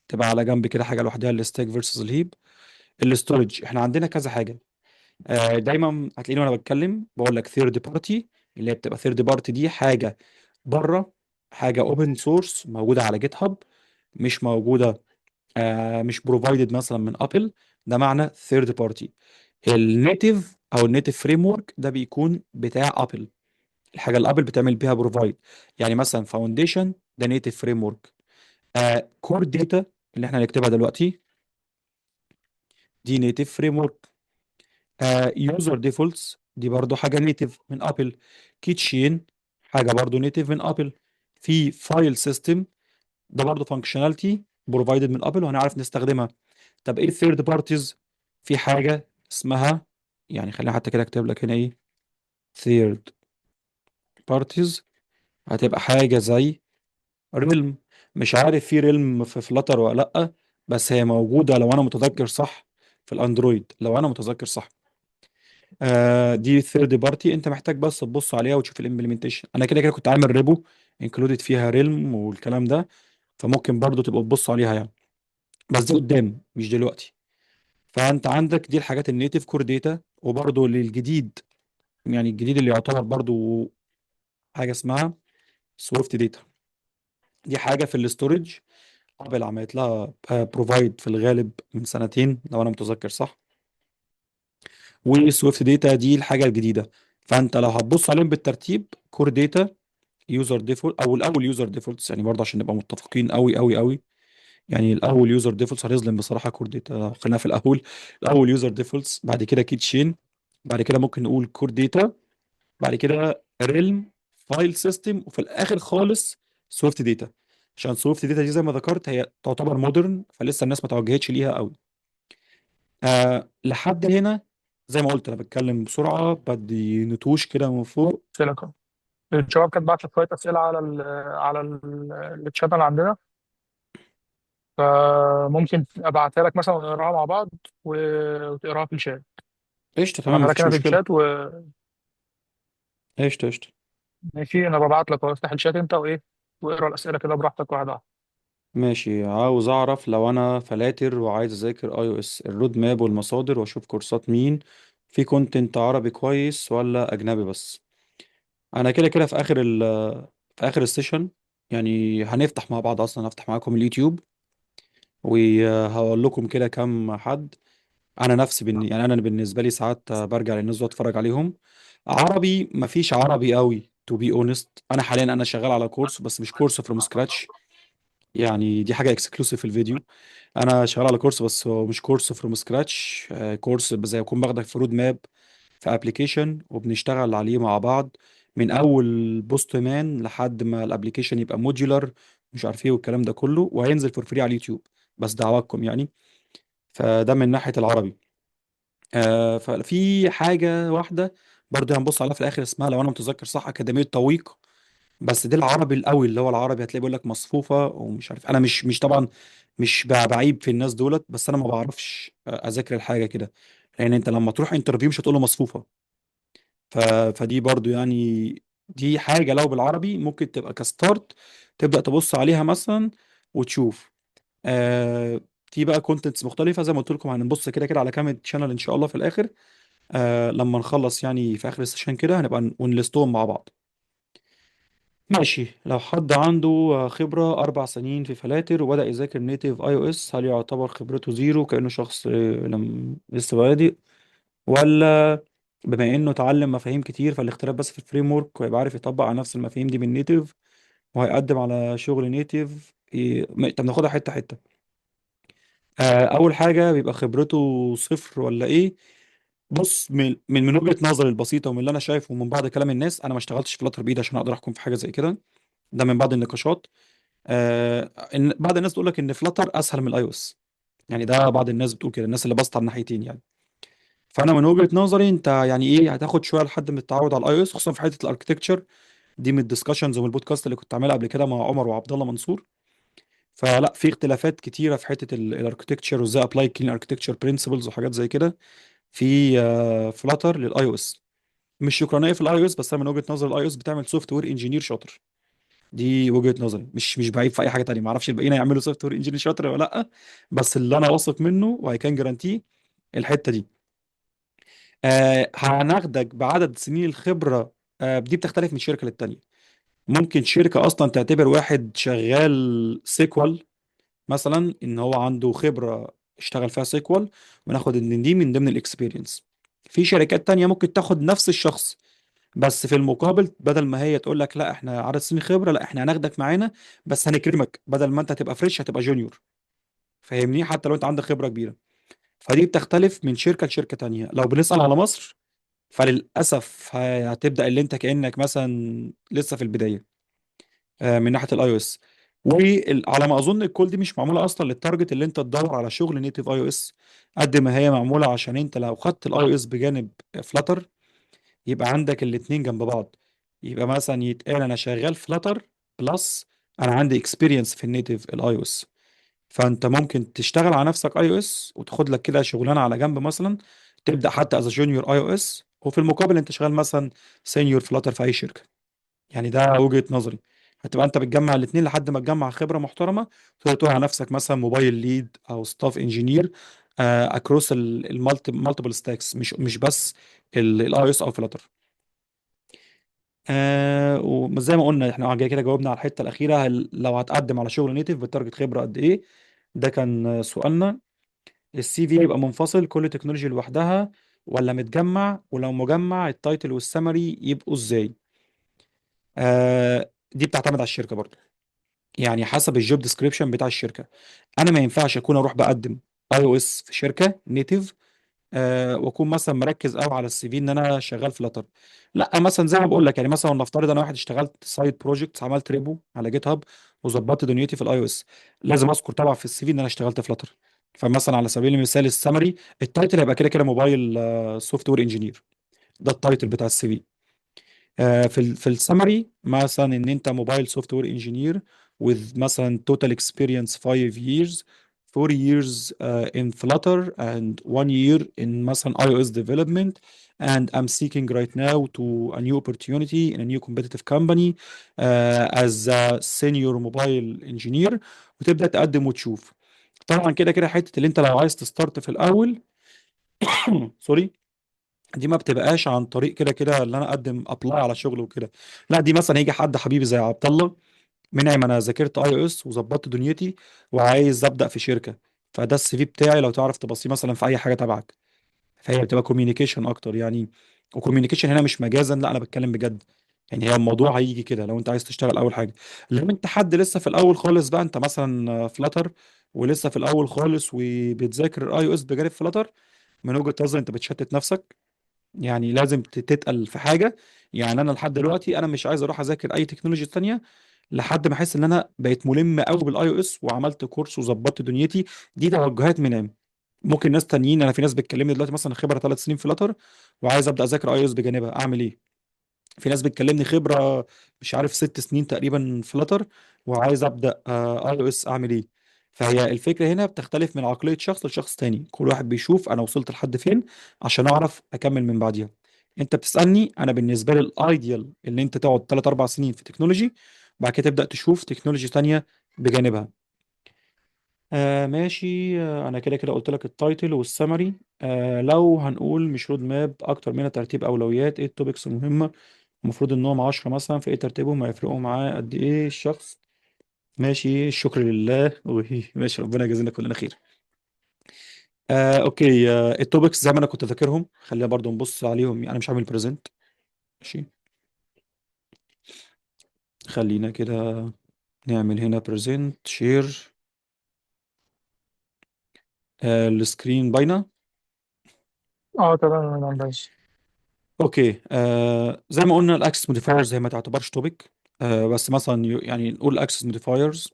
تبقى على جنب كده حاجة لوحدها، ال stack versus ال heap. ال storage احنا عندنا كذا حاجه. دايما هتلاقيني وانا بتكلم بقول لك third party، اللي هي بتبقى third party دي حاجة بره، حاجة open source موجودة على GitHub، مش موجودة مش provided مثلا من Apple، ده معنى third party. ال native او ال native framework ده بيكون بتاع Apple، الحاجة اللي Apple بتعمل بيها provide. يعني مثلا Foundation ده native framework. Core Data اللي احنا هنكتبها دلوقتي دي native framework. User Defaults دي برضو حاجة native من Apple. Keychain حاجة برضو native من Apple. في file system ده برضو functionality provided من Apple وهنعرف نستخدمها. طب ايه ال third parties؟ في حاجة اسمها، يعني خلينا حتى كده اكتب لك هنا ايه third parties، هتبقى حاجة زي Realm. مش عارف في Realm في Flutter ولا لا، بس هي موجودة لو انا متذكر صح في ال Android، لو انا متذكر صح. دي third party، انت محتاج بس تبص عليها وتشوف ال implementation. انا كده كده كنت عامل repo included فيها Realm والكلام ده، فممكن برضو تبقى تبص عليها يعني، بس دي قدام مش دلوقتي. فانت عندك دي الحاجات ال native Core Data، وبرضو للجديد، يعني الجديد اللي يعتبر برضو حاجة اسمها SwiftData. دي حاجة في ال storage Apple عملت لها provide في الغالب من سنتين لو انا متذكر صح. و SwiftData دي الحاجة الجديده. فانت لو هتبص عليهم بالترتيب، Core Data، User Default، او الاول User Defaults، يعني برضه عشان نبقى متفقين قوي قوي قوي. يعني الاول user defaults، هنظلم بصراحة core data، خلينا في الاول. الاول user defaults، بعد كده keychain، بعد كده ممكن نقول core data، بعد كده realm، file system، وفي الاخر خالص Swift data. عشان Swift data دي زي ما ذكرت هي تعتبر modern، فلسه الناس ما توجهتش ليها قوي. لحد هنا زي ما قلت انا بتكلم بسرعه، بدي نتوش كده من فوق. اسئلة كده. الشباب كانت بعتت شوية اسئلة على ال chat اللي عندنا، فممكن ابعتها لك مثلا ونقراها مع بعض وتقراها في الشات. قشطه، تمام، ابعتها لك مفيش انا في مشكله. الشات. قشطه قشطه. وماشي، انا ببعت لك اهو، افتح الشات انت وايه، واقرا الاسئلة كده براحتك واحدة واحده. ماشي. عاوز اعرف لو انا Flutter وعايز اذاكر اي او اس، الرود ماب والمصادر، واشوف كورسات مين، في content عربي كويس ولا اجنبي بس؟ انا كده كده في اخر ال session يعني هنفتح مع بعض، اصلا هفتح معاكم اليوتيوب وهقول لكم كده كم حد. انا نفسي يعني انا بالنسبة لي ساعات برجع للناس واتفرج عليهم. عربي مفيش عربي قوي to be honest. انا حاليا انا شغال على كورس، بس مش كورس from scratch، يعني دي حاجة exclusive في الفيديو. انا شغال على كورس بس هو مش كورس from scratch، كورس زي يكون باخدك في road map في application وبنشتغل عليه مع بعض من اول Postman لحد ما ال application يبقى modular، مش عارف ايه والكلام ده كله، وهينزل for free على اليوتيوب، بس دعواتكم يعني. فده من ناحية العربي. ففي حاجة واحدة برضه هنبص عليها في الاخر، اسمها لو انا متذكر صح اكاديمية طويق، بس ده العربي القوي، اللي هو العربي هتلاقي بيقول لك مصفوفة ومش عارف. انا مش طبعا مش بعيب في الناس دولت، بس انا ما بعرفش اذاكر الحاجة كده، لان انت لما تروح interview مش هتقول له مصفوفه. ف... فدي برضو يعني دي حاجة لو بالعربي ممكن تبقى ك start، تبدا تبص عليها مثلا وتشوف. آه... في بقى contents مختلفة زي ما قلت لكم، هنبص كده كده على كام channel ان شاء الله في الاخر. لما نخلص يعني في اخر ال session كده هنبقى ون list هم مع بعض. ماشي. لو حد عنده خبرة 4 سنين في Flutter وبدأ يذاكر نيتيف اي او اس، هل يعتبر خبرته zero كأنه شخص لم لسه بادئ، ولا بما انه اتعلم مفاهيم كتير فالاختلاف بس في ال framework ويبقى عارف يطبق على نفس المفاهيم دي بال native وهيقدم على شغل native؟ طب ناخدها حتة حتة. اول حاجة، بيبقى خبرته صفر ولا ايه؟ بص، من وجهة نظري البسيطة ومن اللي انا شايفه من بعض كلام الناس، انا ما اشتغلتش Flutter بايدي عشان اقدر احكم في حاجة زي كده، ده من بعض النقاشات. ان بعض الناس تقول لك ان Flutter اسهل من ال iOS، يعني ده بعض الناس بتقول كده، الناس اللي باصت على الناحيتين يعني. فانا من وجهة نظري انت يعني ايه، هتاخد شوية لحد ما تتعود على ال iOS، خصوصا في حتة ال architecture دي، من ال discussions ومن البودكاست اللي كنت عاملها قبل كده مع عمر وعبد الله منصور. فلا، في اختلافات كتيرة في حتة ال architecture وازاي apply clean architecture principles وحاجات زي كده في Flutter لل iOS. مش شكرانيه في ال iOS، بس انا من وجهة نظري ال iOS بتعمل software engineer شاطر. دي وجهة نظري، مش بعيب في اي حاجة تانية، ما اعرفش الباقيين هيعملوا software engineer شاطر ولا لا، بس اللي انا واثق منه و I can guarantee الحتة دي. هناخدك بعدد سنين الخبره. دي بتختلف من شركة للتانيه. ممكن شركة اصلا تعتبر واحد شغال SQL مثلا ان هو عنده خبره اشتغل فيها SQL، وناخد ان دي من ضمن ال experience. في شركات تانية ممكن تاخد نفس الشخص، بس في المقابل بدل ما هي تقول لك لا احنا عدد سنين خبره، لا احنا هناخدك معانا بس هنكرمك، بدل ما انت هتبقى fresh هتبقى junior، فاهمني؟ حتى لو انت عندك خبره كبيره. فدي بتختلف من شركة لشركة تانية. لو بنسال على مصر فللاسف هتبدا اللي انت كانك مثلا لسه في البداية من ناحية ال iOS. وعلى ما اظن ال call دي مش معمولة اصلا لل target اللي انت تدور على شغل native iOS، قد ما هي معمولة عشان انت لو خدت ال iOS بجانب Flutter يبقى عندك الاتنين جنب بعض، يبقى مثلا يتقال انا شغال Flutter plus انا عندي experience في ال native ال iOS. فانت ممكن تشتغل على نفسك iOS وتاخد لك كده شغلانة على جنب مثلا، تبدا حتى as junior iOS، وفي المقابل انت شغال مثلا senior Flutter في اي شركة. يعني ده وجهة نظري. هتبقى انت بتجمع الاثنين لحد ما تجمع خبره محترمه، تقدر تقول على نفسك مثلا mobile lead او staff engineer across ال multiple stacks، مش بس ال iOS او Flutter. وزي ما قلنا احنا كده كده جاوبنا على الحتة الاخيره، هل لو هتقدم على شغل native بت target خبره قد ايه؟ ده كان سؤالنا. ال CV يبقى منفصل كل technology لوحدها ولا متجمع؟ ولو مجمع ال title وال summary يبقوا ازاي؟ دي بتعتمد على الشركة برضه. يعني حسب ال job description بتاع الشركه. انا ما ينفعش اكون اروح بقدم iOS في شركة native، واكون مثلا مركز قوي على ال CV ان انا شغال Flutter. لا، مثلا زي ما بقول لك، يعني مثلا نفترض انا واحد اشتغلت side project، عملت repo على GitHub وظبطت دنيتي في الاي او اس، لازم اذكر طبعا في ال CV ان انا اشتغلت Flutter. فمثلا على سبيل المثال ال summary، ال title هيبقى كده كده موبايل سوفت وير انجينير، ده ال title بتاع ال CV. في السمري مثلا ان انت mobile software engineer with مثلا total experience 5 years، 4 years in Flutter and 1 year in مثلا iOS development, and I'm seeking right now to a new opportunity in a new competitive company as a senior mobile engineer. وتبدأ تقدم وتشوف. طبعا كده كده حتة اللي انت لو عايز ت start في الاول، sorry، دي ما بتبقاش عن طريق كده كده اللي انا اقدم apply على شغل وكده. لا، دي مثلا هيجي حد حبيبي زي عبد الله منعم، انا ذاكرت iOS وظبطت دنيتي وعايز ابدا في شركه، فده ال CV بتاعي، لو تعرف تبصيه مثلا في اي حاجة تبعك. فهي بتبقى communication اكتر يعني، و communication هنا مش مجازا، لا انا بتكلم بجد. يعني هي الموضوع هيجي كده لو انت عايز تشتغل اول حاجه. لو انت حد لسه في الاول خالص بقى، انت مثلا Flutter ولسه في الاول خالص وبتذاكر iOS بجانب Flutter، من وجهة نظري انت بتشتت نفسك. يعني لازم تتقل في حاجه. يعني انا لحد دلوقتي انا مش عايز اروح اذاكر اي technology تانية لحد ما احس ان انا بقيت ملم قوي بال iOS وعملت course وظبطت دنيتي. دي توجهات من ممكن ناس تانيين. انا في ناس بتكلمني دلوقتي مثلا خبره 3 سنين في Flutter وعايز ابدا اذاكر iOS بجانبها، اعمل ايه؟ في ناس بتكلمني خبره مش عارف 6 سنين تقريبا Flutter وعايز ابدا iOS، اعمل ايه؟ فهي الفكرة هنا بتختلف من عقلية شخص لشخص تاني، كل واحد بيشوف انا وصلت لحد فين عشان اعرف اكمل من بعديها. انت بتسالني، انا بالنسبة لي ال ideal ان انت تقعد 3 4 سنين في technology، بعد كده تبدا تشوف technology تانية بجانبها. ماشي. انا كده كده قلت لك ال title وال summary. لو هنقول مش road map اكتر منها ترتيب اولويات، ايه ال topics المهمه؟ المفروض انهم 10 مثلا، في ايه ترتيبهم هيفرقوا معاه قد ايه الشخص؟ ماشي، الشكر لله. ماشي، ربنا يجازينا كلنا خير. Okay. ال topics زي ما انا كنت ذاكرهم، خلينا برضو نبص عليهم، انا مش عامل present. ماشي، خلينا كده نعمل هنا present share. ال screen باينه؟ اه تمام يا هندسة. okay. زي ما قلنا ال access modifiers هي ما تعتبرش topic، بس مثلا يعني نقول access modifiers،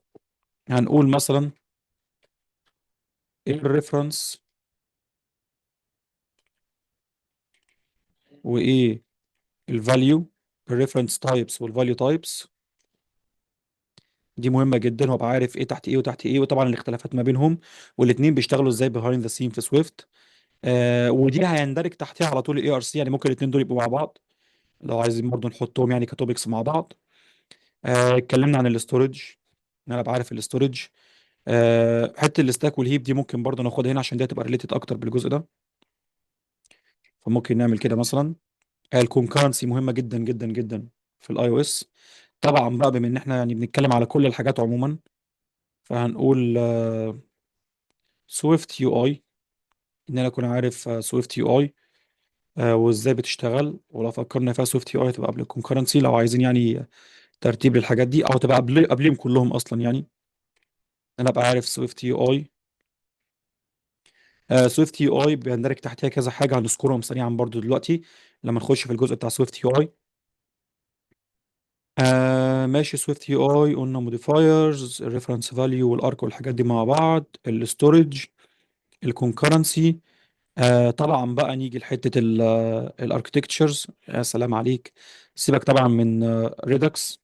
هنقول مثلا ايه ال reference وايه ال value، ال reference types وال value types، دي مهمة جدا، وابقى عارف ايه تحت ايه وتحت ايه، وطبعا الاختلافات ما بينهم، والاثنين بيشتغلوا ازاي behind the scene في Swift. ودي هيندرج تحتها على طول ال ARC، يعني ممكن الاثنين دول يبقوا مع بعض لو عايزين برضه نحطهم يعني ك topics مع بعض. اتكلمنا عن ال storage، ان انا ابقى عارف ال storage. حتة ال stack وال heap دي ممكن برضه ناخدها هنا عشان دي هتبقى related اكتر بالجزء ده، فممكن نعمل كده مثلا. ال concurrency مهمة جدا جدا جدا في ال iOS. طبعا بقى بما ان احنا يعني بنتكلم على كل الحاجات عموما، فهنقول SwiftUI، ان انا اكون عارف SwiftUI وازاي بتشتغل. ولو فكرنا فيها SwiftUI تبقى قبل ال concurrency لو عايزين يعني ترتيب للحاجات دي، او تبقى قبليهم كلهم اصلا. يعني انا ابقى عارف سويفت يو اي. سويفت يو اي بيندرج تحتها كذا حاجة هنذكرهم سريعا برضو دلوقتي لما نخش في الجزء بتاع SwiftUI. ماشي، SwiftUI قلنا modifiers، ال reference value وال ARC والحاجات دي مع بعض، ال storage، ال concurrency. طبعا بقى نيجي لحته ال architectures. يا سلام عليك، سيبك طبعا من Redux.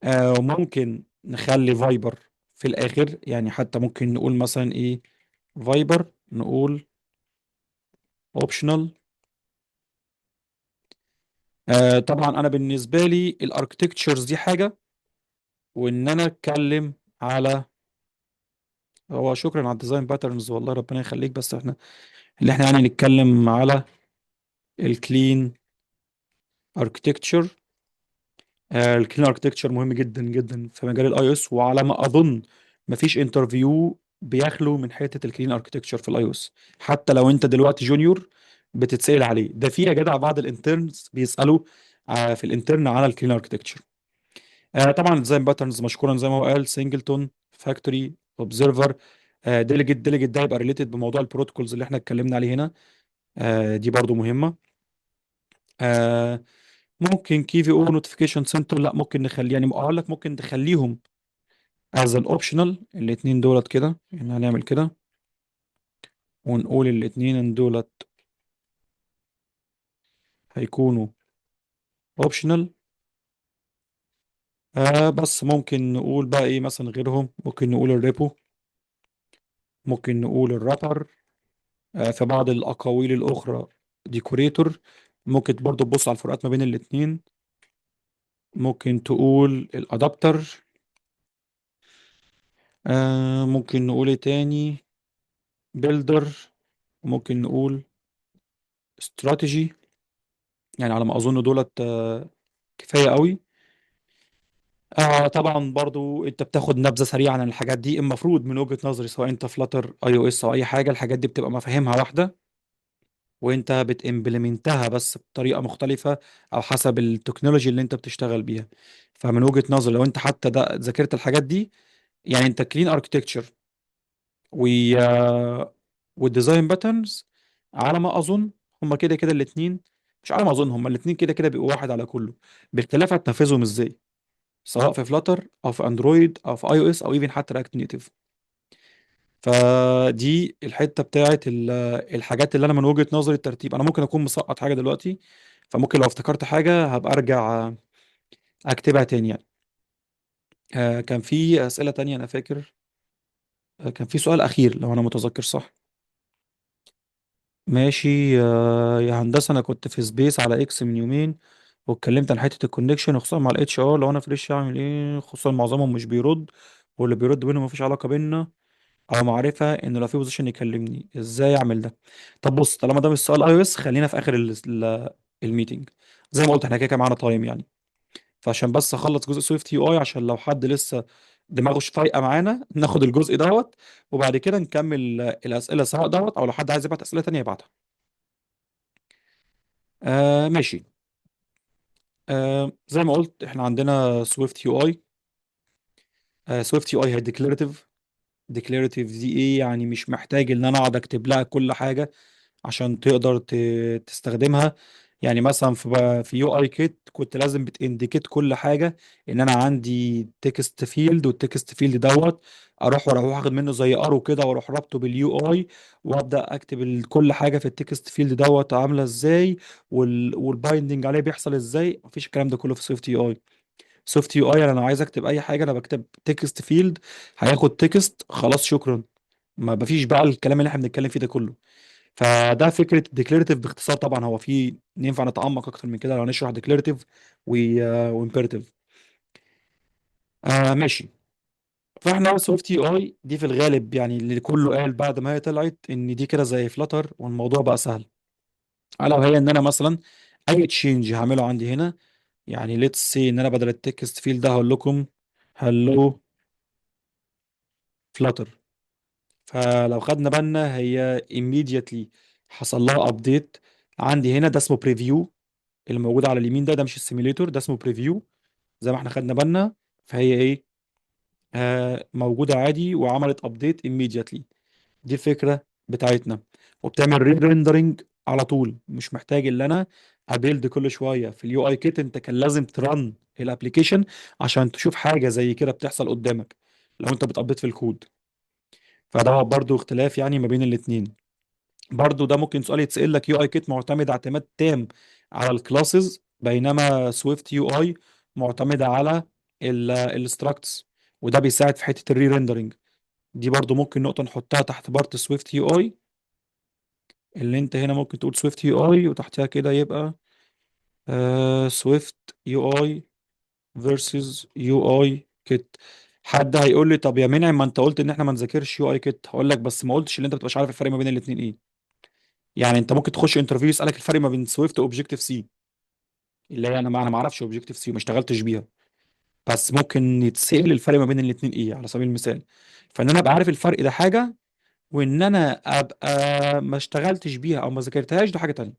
وممكن نخلي Viper في الاخر، يعني حتى ممكن نقول مثلا ايه Viper، نقول optional. طبعا انا بالنسبة لي ال architectures دي حاجة، وان انا اتكلم على هو شكرا على ال design patterns، والله ربنا يخليك، بس احنا اللي احنا يعني نتكلم على ال clean architecture. ال clean architecture مهم جدا جدا في مجال ال iOS، وعلى ما اظن مفيش interview بيخلو من حتة ال clean architecture في ال iOS. حتى لو انت دلوقتي junior بتتسال عليه. ده في يا جدع بعض ال interns بيسالوا في ال intern على ال clean architecture. طبعا ال design patterns مشكورا زي ما هو قال، singleton، factory، observer، delegate. delegate ده يبقى related بموضوع ال protocols اللي احنا اتكلمنا عليه هنا، دي برضو مهمة. ممكن KVO notification center، لا ممكن نخليه، يعني اقول لك ممكن تخليهم as ال optional الاثنين دولت كده، يعني هنعمل كده ونقول الاثنين دولت هيكونوا optional. بس ممكن نقول بقى ايه مثلا غيرهم، ممكن نقول ال repo، ممكن نقول ال wrapper، في بعض الاقاويل الاخرى decorator. ممكن برضو تبص على الفروقات ما بين الاثنين، ممكن تقول ال adapter، ممكن نقول ايه تاني، builder، ممكن نقول استراتيجي. يعني على ما اظن دولت كفاية قوي. طبعا برضو انت بتاخد نبذه سريعة عن الحاجات دي، المفروض من وجهه نظري سواء انت Flutter iOS او اي حاجة، الحاجات دي بتبقى مفاهيمها واحدة وانت بت implement ها بس بطريقة مختلفة او حسب ال technology اللي انت بتشتغل بيها. فمن وجهه نظري لو انت حتى ده ذاكرت الحاجات دي، يعني انت clean architecture و وال design patterns على ما اظن هما كده كده الاثنين، مش على ما اظن، هما الاثنين كده كده بيبقوا واحد على كله، باختلاف هتنفذهم ازاي سواء في Flutter او في Android او في iOS او even حتى React Native. فدي الحتة بتاعت الحاجات اللي انا من وجهه نظري الترتيب. انا ممكن اكون مسقط حاجة دلوقتي، فممكن لو افتكرت حاجة هبقى ارجع اكتبها تاني يعني. كان في اسئلة تانية انا فاكر، كان في سؤال اخير لو انا متذكر صح. ماشي. يا هندسة انا كنت في space على X من يومين واتكلمت عن حتة ال connection وخصوصا مع ال HR، لو انا fresh اعمل ايه، خصوصا معظمهم مش بيرد، واللي بيرد بينهم مفيش علاقة بينا او معرفة، انه لو في position يكلمني ازاي اعمل ده. طب بص، طالما ده مش سؤال iOS خلينا في اخر ال meeting، زي ما قلت احنا كده كده معانا time يعني. فعشان بس اخلص جزء SwiftUI، عشان لو حد لسه دماغه مش فايقه معانا ناخد الجزء دوت وبعد كده نكمل الاسئلة سواء دوت او لو حد عايز يبعت اسئلة تانية يبعتها. ماشي. زي ما قلت احنا عندنا سويفت يو اي. سويفت يو اي هي declarative. declarative دي ايه؟ يعني مش محتاج ان انا اقعد اكتب لها كل حاجة عشان تقدر تستخدمها. يعني مثلا في UIKit كنت لازم بت indicate كل حاجة، ان انا عندي text field، وال text field دوت اروح واروح اخد منه زي arrow كده واروح رابطه بال UI، وابدا اكتب كل حاجة في ال text field دوت عامله ازاي، وال binding عليه بيحصل ازاي. مفيش الكلام ده كله في سويفت يو اي. سويفت يو اي انا لو عايز اكتب اي حاجة انا بكتب text field هياخد text، خلاص شكرا، ما مفيش بقى الكلام اللي احنا بنتكلم فيه ده كله. فده فكرة declarative باختصار. طبعا هو في ينفع نتعمق اكتر من كده لو هنشرح declarative و imperative. ماشي. فاحنا SwiftUI دي في الغالب يعني اللي كله قال بعد ما هي طلعت ان دي كده زي Flutter والموضوع بقى سهل، الا وهي ان انا مثلا اي change هعمله عندي هنا، يعني let's say ان انا بدل ال text field ده هقول لكم hello Flutter. فلو خدنا بالنا هي immediately حصل لها update عندي هنا. ده اسمه preview اللي موجود على اليمين ده، ده مش ال simulator، ده اسمه preview زي ما احنا خدنا بالنا. فهي ايه؟ موجودة عادي وعملت update immediately. دي الفكرة بتاعتنا، وبتعمل re-rendering على طول، مش محتاج ان انا ا build كل شوية. في ال UIKit انت كان لازم ت run ال application عشان تشوف حاجة زي كده بتحصل قدامك لو انت بت update في الكود. فده برضو اختلاف يعني ما بين الاثنين. برضو ده ممكن سؤال يتسأل لك، UIKit معتمد اعتماد تام على ال classes، بينما SwiftUI معتمدة على ال structs، وده بيساعد في حتة ال re-rendering. دي برضو ممكن نقطة نحطها تحت part SwiftUI، اللي انت هنا ممكن تقول SwiftUI وتحتها كده يبقى سويفت يو اي فيرسز يو اي كيت. حد هيقول لي طب يا منعم ما انت قلت ان احنا ما نذاكرش UIKit، هقول لك بس ما قلتش ان انت ما بتبقاش عارف الفرق ما بين الاثنين ايه. يعني انت ممكن تخش interview يسالك الفرق ما بين Swift و Objective-C، اللي هي انا ما اعرفش Objective-C وما اشتغلتش بيها، بس ممكن يتسال الفرق ما بين الاثنين ايه على سبيل المثال. فان انا ابقى عارف الفرق ده حاجة، وان انا ابقى ما اشتغلتش بيها او ما ذاكرتهاش ده حاجة تانية.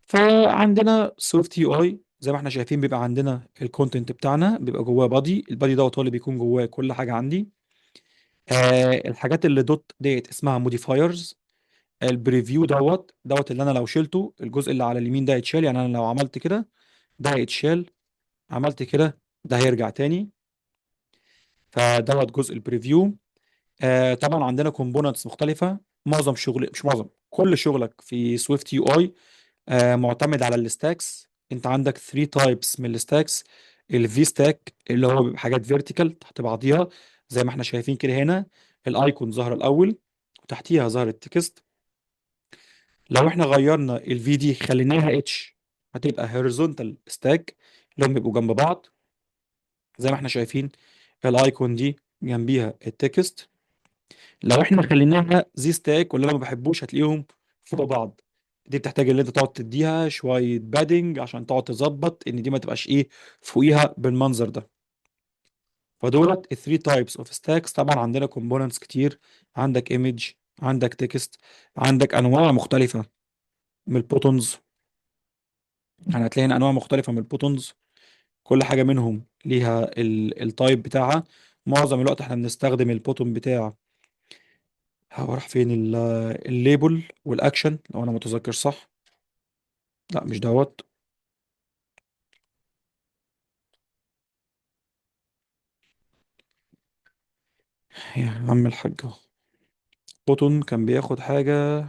فعندنا SwiftUI زي ما احنا شايفين بيبقى عندنا ال content بتاعنا بيبقى جواه body، ال body دوت هو اللي بيكون جواه كل حاجة عندي. الحاجات اللي dot ديت اسمها modifiers. ال preview دوت دوت اللي انا لو شلته الجزء اللي على اليمين ده يتشال، يعني انا لو عملت كده ده هيتشال، عملت كده ده هيرجع تاني. فدوت جزء ال preview. طبعا عندنا components مختلفة. معظم شغل، مش معظم، كل شغلك في SwiftUI معتمد على ال stacks. انت عندك 3 types من ال stacks. ال VStack اللي هو بيبقى حاجات vertical تحت بعضيها زي ما احنا شايفين كده، هنا ال icon ظهر الاول وتحتيها ظهر ال text. لو احنا غيرنا ال V دي خليناها H هتبقى horizontal stack اللي هم بيبقوا جنب بعض زي ما احنا شايفين، ال icon دي جنبيها ال text. لو احنا خليناها Z stack واللي انا ما بحبوش هتلاقيهم فوق بعض، دي بتحتاج ان انت تقعد تديها شوية padding عشان تقعد تظبط ان دي ما تبقاش ايه فوقيها بالمنظر ده. فدولت ال 3 types of stacks. طبعا عندنا components كتير، عندك image، عندك text، عندك انواع مختلفة من ال buttons. يعني هتلاقي هنا انواع مختلفة من ال buttons، كل حاجة منهم ليها ال type بتاعها. معظم الوقت احنا بنستخدم ال button بتاع، هو راح فين ال label وال action لو انا متذكر صح. لا مش دوت، يا عم الحاج button كان بياخد حاجة،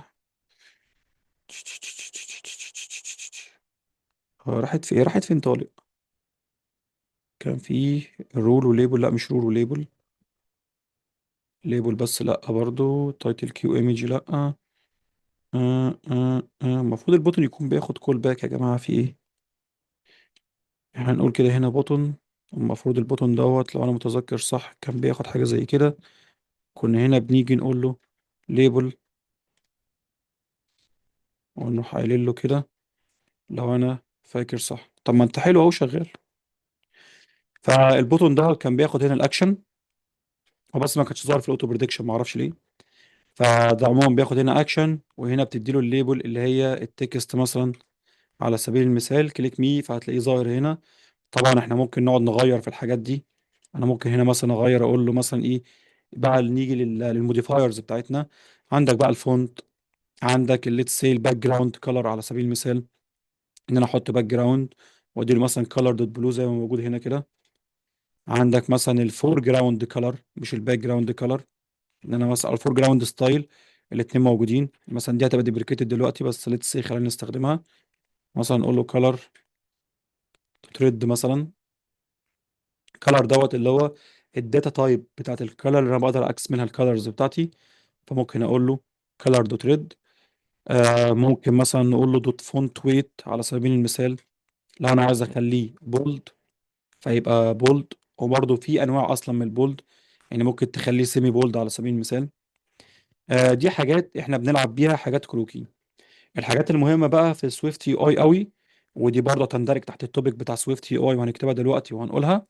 هو راحت في ايه، راحت فين طالق؟ كان في role و label، لا مش role و label، label بس، لا برضو title QImage، لا. المفروض ال button يكون بياخد callback يا جماعة، في ايه؟ احنا هنقول كده هنا button، المفروض ال button دوت لو انا متذكر صح كان بياخد حاجة زي كده. كنا هنا بنيجي نقول له label ونروح قايلين له كده لو انا فاكر صح. طب ما انت حلو اهو شغال. فال button ده كان بياخد هنا الاكشن، هو بس ما كانش ظاهر في ال auto prediction ما اعرفش ليه. فده عموما بياخد هنا اكشن، وهنا بتدي له ال label اللي هي ال text مثلا على سبيل المثال click me، فهتلاقيه ظاهر هنا. طبعا احنا ممكن نقعد نغير في الحاجات دي، انا ممكن هنا مثلا اغير اقول له مثلا ايه بقى، نيجي لل modifiers بتاعتنا. عندك بقى ال font، عندك ال let's say ال background color على سبيل المثال، ان انا احط background وادي له مثلا color dot blue زي ما موجود هنا كده. عندك مثلا ال foreground color مش ال background color، ان انا مثلا ال foreground style، الاثنين موجودين. مثلا دي هتبقى deprecated دلوقتي بس let's say خلينا نستخدمها. مثلا نقول له color red مثلا، color دوت اللي هو ال data type بتاعت ال color اللي انا بقدر access منها ال colors بتاعتي، فممكن اقول له color dot red. ممكن مثلا نقول له dot font weight على سبيل المثال، لو انا عايز اخليه bold فيبقى bold. وبرده في انواع اصلا من ال bold، يعني ممكن تخليه semi bold على سبيل المثال. دي حاجات احنا بنلعب بيها، حاجات كروكي. الحاجات المهمة بقى في SwiftUI قوي، ودي برضه تندرج تحت ال topic بتاع SwiftUI وهنكتبها دلوقتي وهنقولها،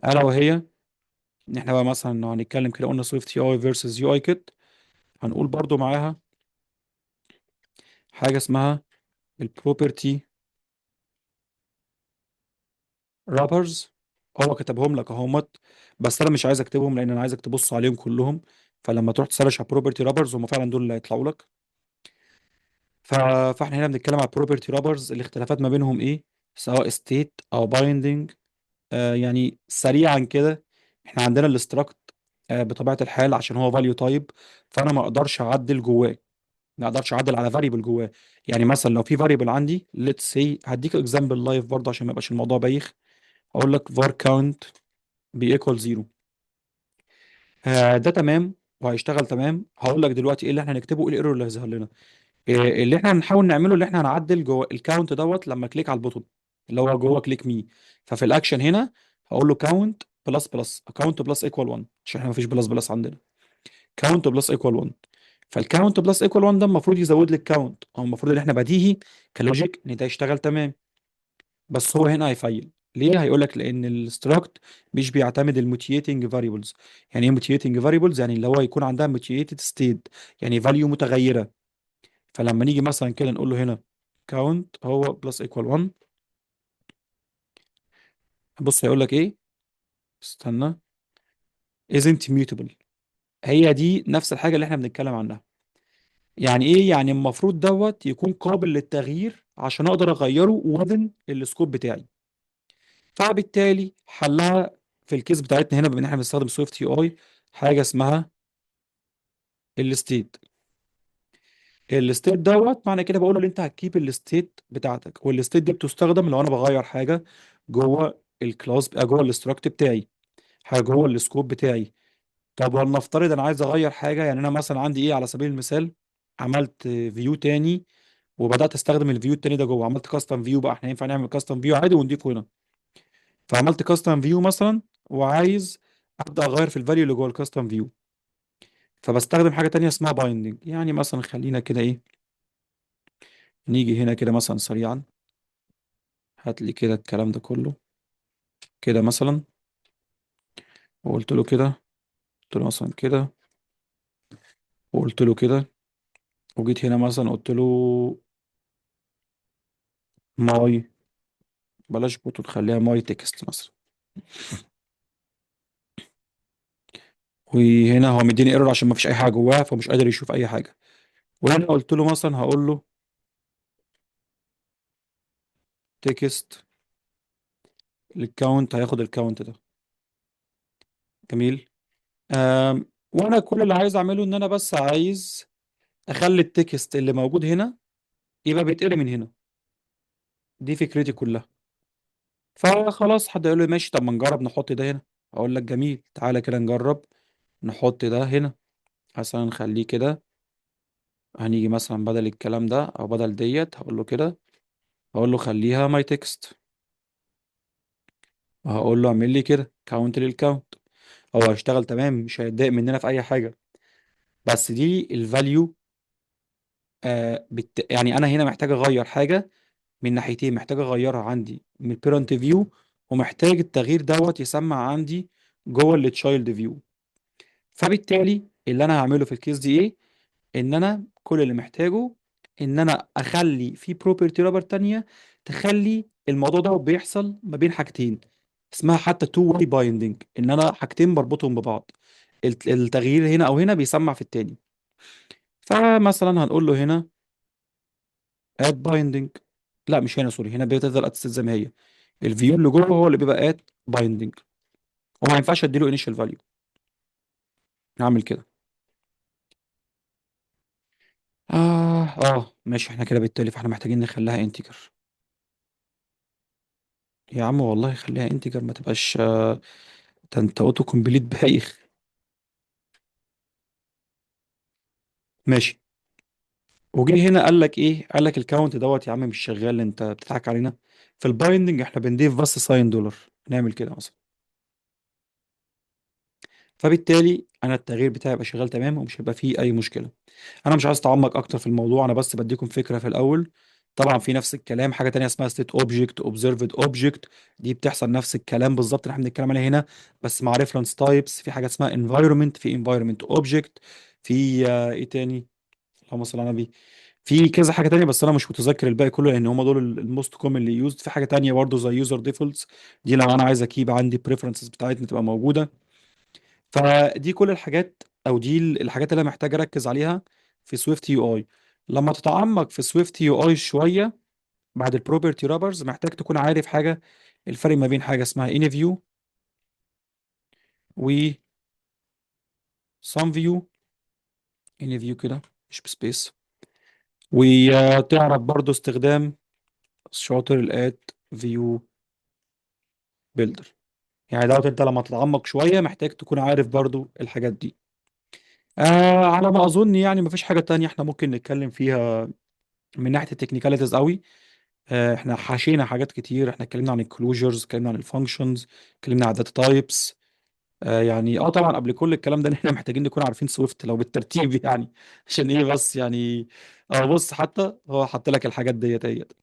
الا وهي ان احنا بقى مثلا لو هنتكلم كده قلنا سويفت يو اي فيرسز يو اي كيت، هنقول برضه معاها حاجة اسمها ال property wrappers. هو كتبهم لك اهوت، بس انا مش عايز اكتبهم لان انا عايزك تبص عليهم كلهم، فلما تروح ت search على property wrappers هم فعلا دول اللي هيطلعوا لك. فاحنا هنا بنتكلم على property wrappers، الاختلافات ما بينهم ايه، سواء state او binding. يعني سريعا كده احنا عندنا ال struct، بطبيعة الحال عشان هو value type، فانا ما اقدرش اعدل جواه، ما اقدرش اعدل على variable جواه. يعني مثلا لو في variable عندي let's say، هديك example live برضه عشان ما يبقاش الموضوع بايخ، اقول لك var count ب equal 0، ده تمام وهيشتغل تمام. هقول لك دلوقتي ايه اللي احنا هنكتبه، ايه ال error اللي هيظهر لنا، إيه اللي احنا هنحاول نعمله، اللي احنا هنعدل جوه ال count دوت لما click على ال button اللي هو جوه click me. ففي الاكشن هنا هقول له count plus plus، count plus equal 1، عشان احنا مفيش plus plus عندنا، count plus equal 1. فال count plus equal 1 ده المفروض يزود لي ال count، او المفروض ان احنا بديهي ك logic ان ده يشتغل تمام، بس هو هنا هي fail. ليه؟ هيقول لك لان ال struct مش بيعتمد ال mutating variables. يعني ايه mutating variables؟ يعني اللي هو يكون عندها mutated state، يعني value متغيرة. فلما نيجي مثلا كده نقول له هنا count هو plus equal 1، بص هيقول لك ايه، استنى، isn't mutable. هي دي نفس الحاجة اللي احنا بنتكلم عنها. يعني ايه؟ يعني المفروض دوت يكون قابل للتغيير عشان اقدر اغيره within ال scope بتاعي. فبالتالي حلها في ال case بتاعتنا هنا، بما ان احنا بنستخدم SwiftUI، حاجة اسمها ال state. ال state دوت معنى كده بقول له ان انت هت keep ال state بتاعتك، وال state دي بتستخدم لو انا بغير حاجة جوه ال class، جوه ال struct بتاعي، حاجة جوه ال scope بتاعي. طب ولنفترض انا عايز اغير حاجه، يعني انا مثلا عندي ايه، على سبيل المثال عملت view تاني وبدات استخدم ال view التاني ده جوه، عملت custom view بقى، احنا ينفع نعمل custom view عادي ونضيفه هنا. فعملت custom view مثلا، وعايز ابدا اغير في ال value اللي جوه ال custom view، فبستخدم حاجة تانية اسمها binding. يعني مثلا خلينا كده ايه، نيجي هنا كده مثلا سريعا، هات لي كده الكلام ده كله كده مثلا، وقلت له كده، قلت له مثلا كده، وقلت له كده، وجيت هنا مثلا قلت له my، بلاش button، خليها my text مثلا. وهنا هو مديني error عشان ما فيش اي حاجة جواها، فمش قادر يشوف اي حاجة. وهنا قلت له مثلا، هقول له text ال count، هياخد ال count ده. جميل. وانا كل اللي عايز اعمله ان انا بس عايز اخلي ال text اللي موجود هنا يبقى بيتقري من هنا. دي فكرتي كلها. فخلاص حد يقول لي ماشي، طب ما نجرب نحط ده هنا. اقول لك جميل، تعالى كده نجرب نحط ده هنا مثلا، نخليه كده. هنيجي مثلا بدل الكلام ده او بدل ديت هقول له كده، هقول له خليها my text، وهقول له اعمل لي كده count لل count. هو هيشتغل تمام، مش هيتضايق مننا في اي حاجة. بس دي ال value. يعني انا هنا محتاج اغير حاجة من ناحيتين، محتاج اغيرها عندي من ال parent view، ومحتاج التغيير دوت يسمع عندي جوه ال child view. فبالتالي اللي انا هعمله في ال case دي ايه؟ ان انا كل اللي محتاجه ان انا اخلي في property wrapper تانية تخلي الموضوع ده بيحصل ما بين حاجتين، اسمها حتى two way binding، ان انا حاجتين بربطهم ببعض، التغيير هنا او هنا بيسمع في التاني. فمثلا هنقول له هنا add binding، لا مش هنا، sorry، هنا بتفضل at زي ما هي، ال view اللي جوه هو اللي بيبقى add binding، وما ينفعش اديله initial value. نعمل كده. ماشي، احنا كده بالتالي فاحنا محتاجين نخليها integer. يا عم والله خليها integer، ما تبقاش ده انت auto complete بايخ. ماشي. وجه هنا قال لك ايه؟ قال لك ال count دوت يا عم مش شغال، انت بتضحك علينا. في ال binding احنا بنضيف بس sign دولار، نعمل كده مثلا. فبالتالي انا التغيير بتاعي يبقى شغال تمام ومش هيبقى فيه اي مشكلة. انا مش عايز اتعمق اكتر في الموضوع، انا بس بديكم فكرة في الاول. طبعا في نفس الكلام حاجة تانية اسمها state object، observed object، دي بتحصل نفس الكلام بالظبط اللي احنا بنتكلم عليه هنا، بس مع reference types. في حاجة اسمها environment، في environment object، في ايه تاني، اللهم صل على النبي، في كذا حاجة تانية بس انا مش متذكر الباقي كله لان هم دول ال most commonly used. في حاجة تانية برضو زي user defaults، دي لو انا عايز ا keep عندي preferences بتاعتنا تبقى موجودة. فدي كل الحاجات، او دي الحاجات اللي انا محتاج اركز عليها في SwiftUI. لما تتعمق في SwiftUI شوية بعد ال property wrappers، محتاج تكون عارف حاجة، الفرق ما بين حاجة اسمها any view و some view. any view كده مش ب space. وتعرف برضو استخدام شاطر ال at view builder. يعني دوت انت لما تتعمق شوية محتاج تكون عارف برضو الحاجات دي. على ما اظن يعني مفيش حاجة تانية احنا ممكن نتكلم فيها من ناحية ال technicalities قوي. احنا حشينا حاجات كتير، احنا اتكلمنا عن ال closures، اتكلمنا عن ال functions، اتكلمنا عن ال data types. يعني طبعا قبل كل الكلام ده احنا محتاجين نكون عارفين Swift لو بالترتيب يعني عشان ايه بس يعني. بص حتى هو حط لك الحاجات ديت اهيت،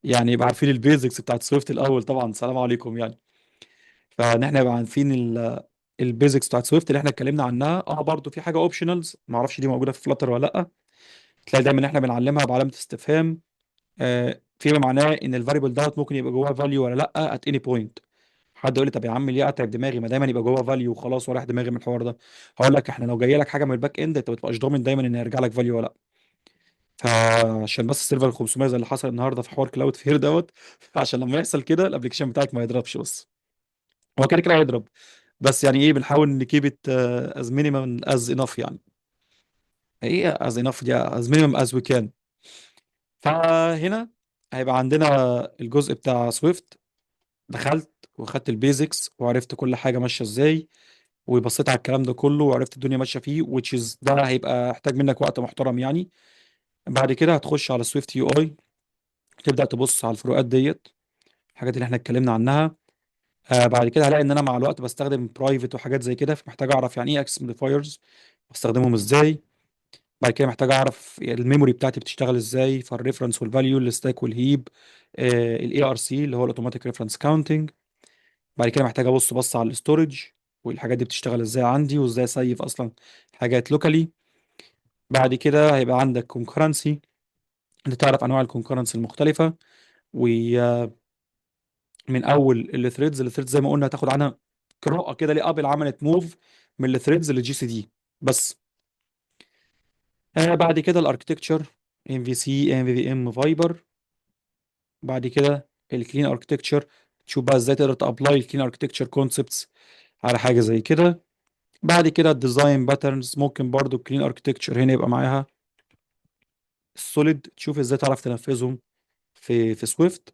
يعني يبقى عارفين ال basics بتاعت Swift الاول طبعا. السلام عليكم يعني. فان احنا يبقى عارفين ال basics بتاعت Swift اللي احنا اتكلمنا عنها. برضو في حاجة optionals، ما اعرفش دي موجودة في Flutter ولا لا، تلاقي دايما احنا بنعلمها بعلامة استفهام، فيما معناه ان ال variable دوت ممكن يبقى جواه value ولا لا at any point. حد يقول لي طب يا عم ليه اتعب دماغي، ما دايما يبقى جوه value وخلاص ورايح دماغي من الحوار ده. هقول لك احنا لو جاي لك حاجة من ال back end انت ما تبقاش ضامن دايما ان هيرجع لك value ولا لا. فعشان بس ال server 500 زي اللي حصل النهارده في حوار Cloudflare دوت، عشان لما يحصل كده ال application بتاعك ما يضربش. بس هو كده كده هيضرب، بس يعني ايه، بنحاول ن keep it as minimum as enough يعني. ايه as enough دي؟ as minimum as we can. فهنا هيبقى عندنا الجزء بتاع Swift. دخلت وخدت ال basics وعرفت كل حاجة ماشية ازاي، وبصيت على الكلام ده كله وعرفت الدنيا ماشية فيه، which is ده هيبقى احتاج منك وقت محترم يعني. بعد كده هتخش على SwiftUI، تبدا تبص على الفروقات ديت، الحاجات اللي احنا اتكلمنا عنها. بعد كده هلاقي ان انا مع الوقت بستخدم private وحاجات زي كده، فمحتاج اعرف يعني ايه access modifiers، بستخدمهم ازاي. بعد كده محتاج اعرف ال memory بتاعتي بتشتغل ازاي، فال reference وال value، ال stack وال heap، ال ARC اللي هو ال automatic reference counting. بعد كده محتاج ابص بص على ال storage والحاجات دي بتشتغل ازاي عندي، وازاي ا save اصلا حاجات locally. بعد كده هيبقى عندك concurrency، انت تعرف انواع ال concurrency المختلفة، ومن اول ال threads. ال threads زي ما قلنا هتاخد عنها قراءة كده ليه Apple عملت move من ال threads لل GCD بس. بعد كده ال architecture MVC MVVM Viper. بعد كده ال clean architecture، تشوف بقى ازاي تقدر ت apply ال clean architecture concepts على حاجة زي كده. بعد كده ال design patterns، ممكن برضو ال clean architecture هنا يبقى معاها ال SOLID، تشوف ازاي تعرف تنفذهم في Swift.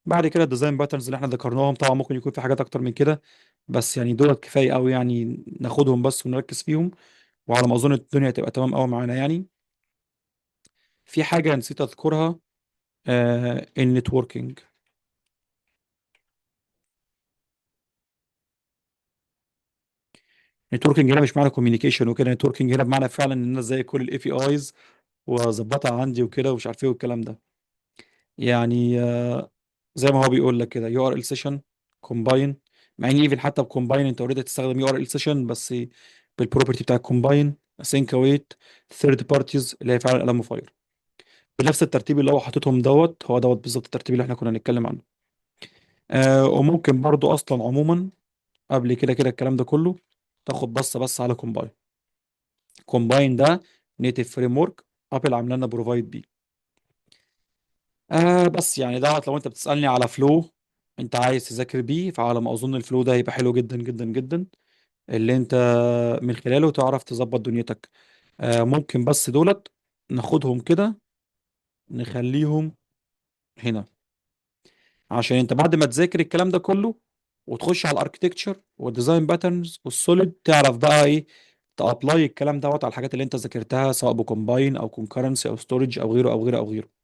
بعد كده ال design patterns اللي احنا ذكرناهم، طبعا ممكن يكون في حاجات اكتر من كده، بس يعني دول كفاية قوي يعني، ناخدهم بس ونركز فيهم، وعلى ما اظن الدنيا هتبقى تمام قوي معانا يعني. في حاجة نسيت اذكرها، ال networking. networking هنا مش معنى communication وكده، networking هنا بمعنى فعلا ان انا ازاي كل ال APIs واظبطها عندي وكده ومش عارف ايه والكلام ده يعني. زي ما هو بيقول لك كده يو ار ال سيشن كومباين، مع ان even حتى ب Combine انت already تستخدم URL session بس بال property بتاع ال Combine، async await، third parties اللي هي فعلا Alamofire، بنفس الترتيب اللي هو حاططهم دوت، هو دوت بالظبط الترتيب اللي احنا كنا نتكلم عنه. وممكن برضو اصلا عموما قبل كده كده الكلام ده كله تاخد بصة بس على Combine. Combine ده native framework Apple عامله لنا provide بيه. بس يعني دوت لو انت بتسالني على flow انت عايز تذاكر بيه، فعلى ما اظن ال flow ده هيبقى حلو جدا جدا جدا، اللي انت من خلاله تعرف تظبط دنيتك. ممكن بس دولت ناخدهم كده نخليهم هنا، عشان انت بعد ما تذاكر الكلام ده كله وتخش على ال architecture وال design patterns وال SOLID، تعرف بقى ايه ت apply الكلام دوت على الحاجات اللي انت ذاكرتها، سواء ب Combine او concurrency او storage او غيره او غيره او غيره.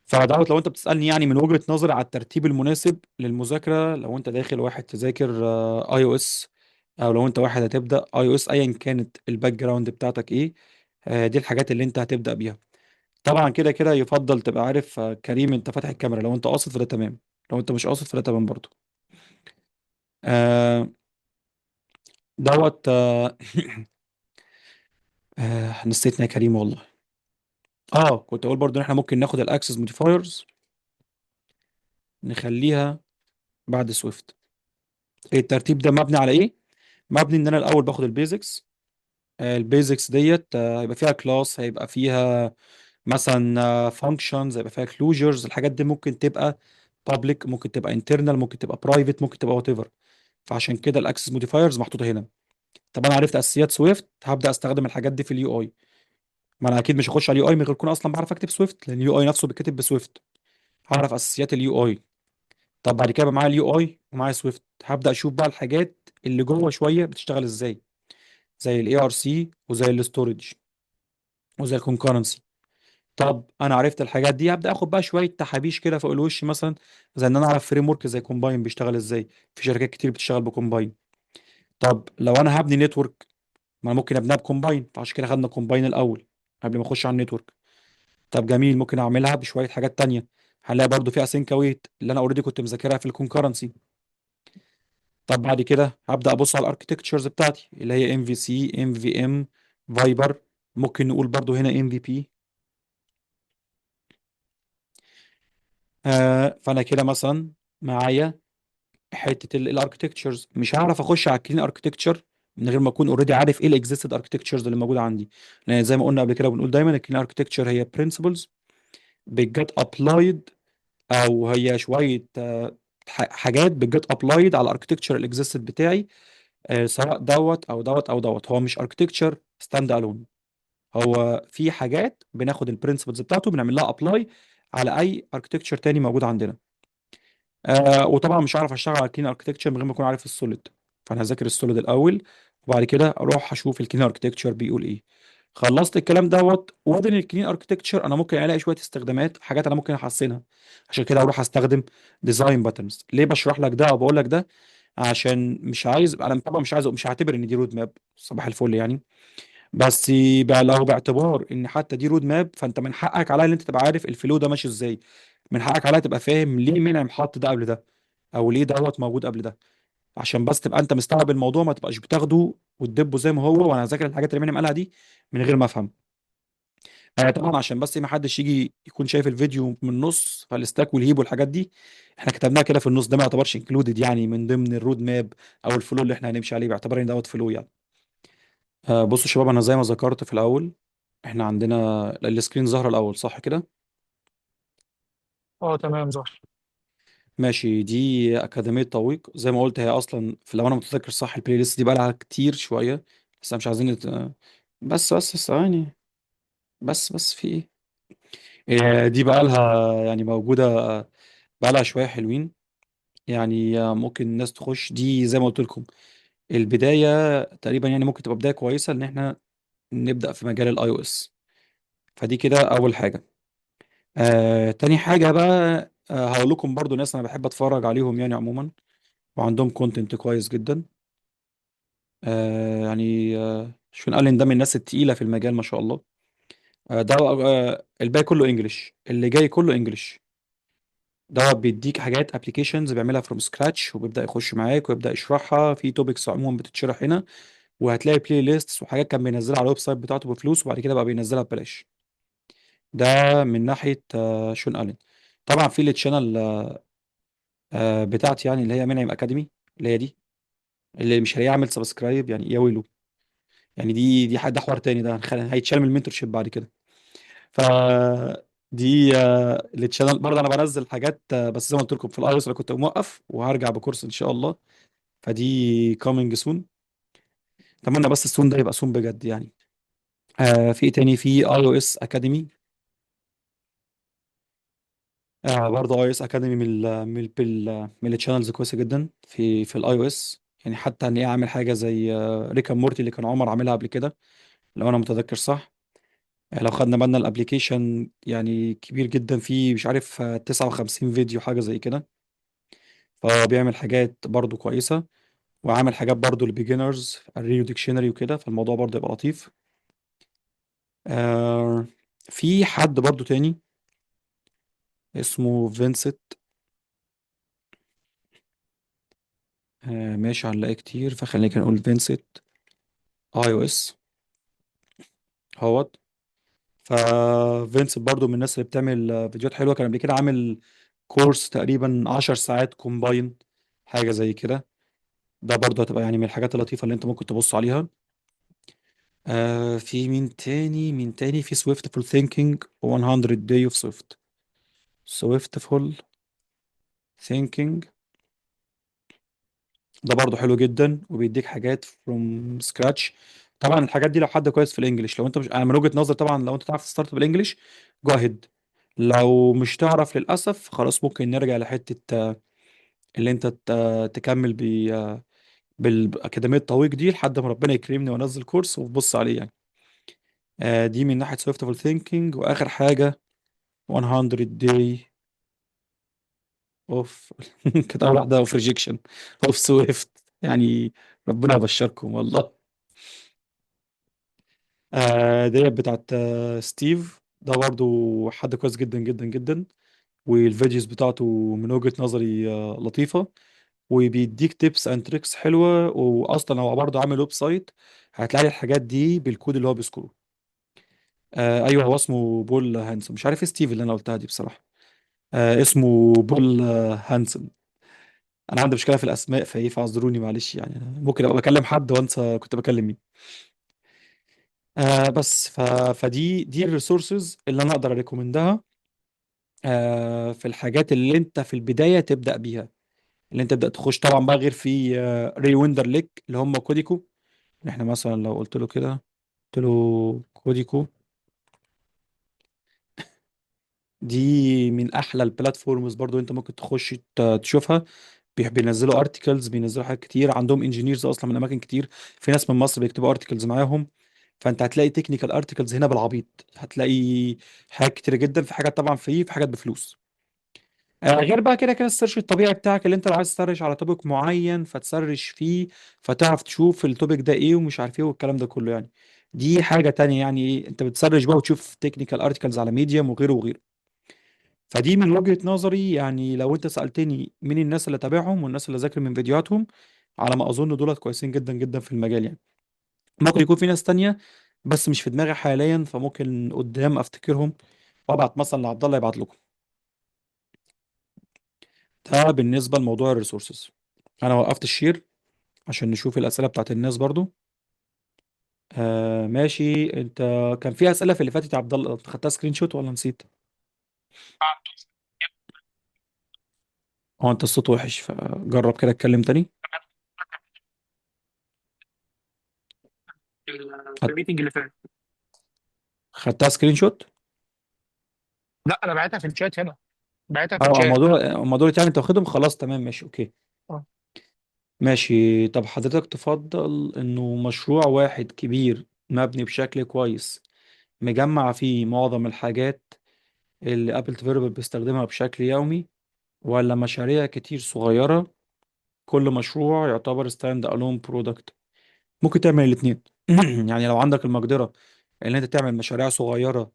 فدوت لو انت بتسالني يعني من وجهة نظري على الترتيب المناسب للمذاكره، لو انت داخل واحد تذاكر iOS، او لو انت واحد هتبدا iOS، ايا كانت ال background بتاعتك ايه، دي الحاجات اللي انت هتبدا بيها. طبعا كده كده يفضل تبقى عارف. كريم انت فاتح الكاميرا، لو انت قاصد فده تمام، لو انت مش قاصد فده تمام برضو. آه، دوت نسيتنا يا كريم والله. كنت اقول برضو ان احنا ممكن ناخد ال access modifiers نخليها بعد Swift. الترتيب ده مبني على ايه؟ مبني ان انا الاول باخد ال basics. ال basics ديت هيبقى فيها class، هيبقى فيها مثلا functions، هيبقى فيها closures. الحاجات دي ممكن تبقى public، ممكن تبقى internal، ممكن تبقى private، ممكن تبقى whatever. فعشان كده ال access modifiers محطوطة هنا. طب انا عرفت اساسيات Swift، هبدا استخدم الحاجات دي في ال UI. ما انا اكيد مش هخش على ال UI من غير اكون اصلا بعرف اكتب Swift، لان ال UI نفسه بيتكتب ب Swift. هعرف اساسيات ال UI. طب بعد كده بقى معايا ال UI ومعايا Swift، هبدا اشوف بقى الحاجات اللي جوه شوية بتشتغل ازاي، زي ال ARC وزي ال storage وزي ال concurrency. طب انا عرفت الحاجات دي، هبدا اخد بقى شوية تحابيش كده فوق الوش، مثلا زي ان انا اعرف framework زي Combine بيشتغل ازاي، في شركات كتير بتشتغل ب Combine. طب لو انا هبني network، ما انا ممكن ابنيها ب Combine، فعشان كده خدنا Combine الاول قبل ما اخش على ال network. طب جميل، ممكن اعملها بشوية حاجات تانية، هنلاقي برضو في async await اللي انا already كنت مذاكرها في ال concurrency. طب بعد كده هبدا ابص على ال architectures بتاعتي اللي هي ام في سي، ام في ام، فايبر، ممكن نقول برضو هنا MVP. فانا كده مثلا معايا حتة ال architectures. مش هعرف اخش على ال clean architecture من غير ما اكون already عارف ايه ال existed architectures اللي موجودة عندي، لان زي ما قلنا قبل كده وبنقول دايما ال clean architecture هي principles بت get applied، او هي شوية حاجات بت get applied على ال architecture ال existed بتاعي، سواء دوت او دوت او دوت. هو مش architecture stand alone، هو في حاجات بناخد ال principles بتاعته بنعمل لها apply على اي architecture تاني موجود عندنا. وطبعا مش هعرف اشتغل على clean architecture من غير ما اكون عارف ال SOLID، فانا هذاكر ال SOLID الاول وبعد كده اروح اشوف ال clean architecture بيقول ايه. خلصت الكلام دوت وادن ال clean architecture انا ممكن الاقي شوية استخدامات، حاجات انا ممكن احسنها، عشان كده اروح استخدم design patterns. ليه بشرح لك ده او بقول لك ده؟ عشان مش عايز، انا طبعا مش عايز، مش هعتبر ان دي road map صباح الفل يعني، بس بقى لو باعتبار ان حتى دي road map، فانت من حقك عليا ان انت تبقى عارف ال flow ده ماشي ازاي، من حقك عليا تبقى فاهم ليه منعم حط ده قبل ده، او ليه دوت موجود قبل ده، عشان بس تبقى انت مستوعب الموضوع، ما تبقاش بتاخده وتدبه زي ما هو وانا هذاكر الحاجات اللي منعم قالها دي من غير ما افهم. طبعا عشان بس ما حدش يجي يكون شايف الفيديو من النص، فال stack وال heap والحاجات دي احنا كتبناها كده في النص، ده ما يعتبرش included يعني من ضمن ال road map او ال flow اللي احنا هنمشي عليه، باعتبار ان دوت flow يعني. بصوا يا شباب، انا زي ما ذكرت في الاول احنا عندنا ال screen ظاهره الاول صح كده؟ اه تمام صح. ماشي. دي اكاديمية طويق زي ما قلت، هي اصلا في، لو انا متذكر صح ال playlist دي بقى لها كتير شويه، بس انا مش عايزين بس ثواني، بس في ايه؟ دي بقى لها يعني موجودة بقى لها شوية حلوين يعني، ممكن الناس تخش دي زي ما قلت لكم البداية تقريبا يعني، ممكن تبقى بداية كويسة ان احنا نبدا في مجال ال iOS. فدي كده اول حاجة. تاني حاجة بقى، هقول لكم برضو ناس انا بحب اتفرج عليهم يعني عموما، وعندهم content كويس جدا. يعني شون الين ده من الناس التقيله في المجال ما شاء الله. ده الباقي كله English، اللي جاي كله English. ده بيديك حاجات applications بيعملها from scratch، وبيبدا يخش معاك ويبدا يشرحها في topics عموما بتتشرح هنا، وهتلاقي playlist وحاجات كان بينزلها على ال website بتاعته بفلوس، وبعد كده بقى بينزلها ببلاش. ده من ناحية شون الين. طبعا في ال channel بتاعتي يعني اللي هي منعم academy، اللي هي دي اللي مش هيعمل subscribe يعني يا ويلو يعني، دي حد حوار تاني ده هيتشال من ال mentorship بعد كده. ف دي ال channel برضه انا بنزل حاجات، بس زي ما قلت لكم في ال iOS انا كنت موقف وهرجع بكورس ان شاء الله، فدي coming soon. اتمنى بس ال soon ده يبقى soon بجد يعني. في ايه تاني؟ في iOS academy، برضه iOS academy من ال من ال من ال channels كويسة جدا في ال iOS يعني. حتى ان ايه عامل حاجة زي Rick and Morty اللي كان عمر عاملها قبل كده لو انا متذكر صح. لو خدنا بالنا ال application يعني كبير جدا، فيه مش عارف 59 فيديو حاجة زي كده، فهو بيعمل حاجات برضو كويسة، وعامل حاجات برضو لل beginners ال Rio dictionary وكده، فالموضوع برضو يبقى لطيف. آه في حد برضو تاني اسمه فينسنت، ماشي هنلاقي كتير، فخلينا كده نقول فينسنت iOS اهوت. ففينسنت برضو من الناس اللي بتعمل فيديوهات حلوة، كان قبل كده عامل كورس تقريبا 10 ساعات combine حاجة زي كده، ده برضو هتبقى يعني من الحاجات اللطيفة اللي انت ممكن تبص عليها. في مين تاني؟ مين تاني في Swiftful Thinking 100 day of Swift، Swiftful Thinking ده برضو حلو جدا وبيديك حاجات from scratch. طبعا الحاجات دي لو حد كويس في ال English، لو انت مش، انا من وجهة نظري طبعا لو انت تعرف ت start بال English go ahead، لو مش تعرف للاسف خلاص ممكن نرجع لحتة اللي انت تكمل بالاكاديميه الطويق دي لحد ما ربنا يكرمني وانزل كورس وتبص عليه يعني. دي من ناحية Swiftful Thinking. واخر حاجة 100 day of كانت اول واحدة of rejection of Swift يعني، ربنا يبشركم والله. ديت بتاعت ستيف، ده برضو حد كويس جدا جدا جدا، وال videos بتاعته من وجهة نظري لطيفة، وبيديك tips and tricks حلوة، واصلا هو برضه عامل website هتلاقي الحاجات دي بالكود اللي هو بيذكره. ايوه هو اسمه بول هانسون، مش عارف ايه ستيف اللي انا قلتها دي بصراحة. اسمه بول هانسون. انا عندي مشكلة في الاسماء فايه، فاعذروني معلش، يعني أنا ممكن ابقى بكلم حد وانسى كنت بكلم مين. بس فدي ال resources اللي انا اقدر ا recommend ها في الحاجات اللي انت في البداية تبدا بيها، اللي انت تبدا تخش. طبعا بقى غير في ري ويندر ليك اللي هم كوديكو. احنا مثلا لو قلت له كده، قلت له كوديكو، دي من احلى ال platforms برضو انت ممكن تخش تشوفها. بينزلوا articles، بينزلوا حاجات كتير، عندهم engineers اصلا من اماكن كتير، في ناس من مصر بيكتبوا articles معاهم. فانت هتلاقي technical articles هنا بالعبيط، هتلاقي حاجات كتير جدا، في حاجات طبعا free، في حاجات بفلوس. غير بقى كده كده ال search الطبيعي بتاعك، اللي انت لو عايز ت search على topic معين فت search فيه، فتعرف تشوف ال topic ده ايه ومش عارف ايه والكلام ده كله يعني. دي حاجة تانية، يعني ايه، انت بت search بقى وتشوف technical articles على ميديم وغيره وغيره. فدي من وجهة نظري، يعني لو انت سألتني مين الناس اللي تابعهم والناس اللي ذاكر من فيديوهاتهم، على ما اظن دولت كويسين جدا جدا في المجال يعني. ممكن يكون في ناس تانية بس مش في دماغي حاليا، فممكن قدام افتكرهم وابعت مثلا لعبد الله يبعت لكم. ده بالنسبة لموضوع ال resources. انا وقفت ال share عشان نشوف الأسئلة بتاعت الناس برضو. ماشي. انت كان في أسئلة في اللي فاتت يا عبد الله، خدتها screenshot ولا نسيت؟ هو انت الصوت وحش، فجرب كده اتكلم تاني. في ال meeting اللي فات. خدتها سكرين شوت؟ لا، انا بعتها في الشات هنا، بعتها في اه، الشات. الموضوع يعني انت واخدهم خلاص، تمام ماشي okay. اه. ماشي. طب حضرتك تفضل انه مشروع واحد كبير مبني بشكل كويس، مجمع فيه معظم الحاجات اللي Apple developer بيستخدمها بشكل يومي، ولا مشاريع كتير صغيرة كل مشروع يعتبر stand alone product؟ ممكن تعمل الاثنين. يعني لو عندك المقدرة ان انت تعمل مشاريع صغيرة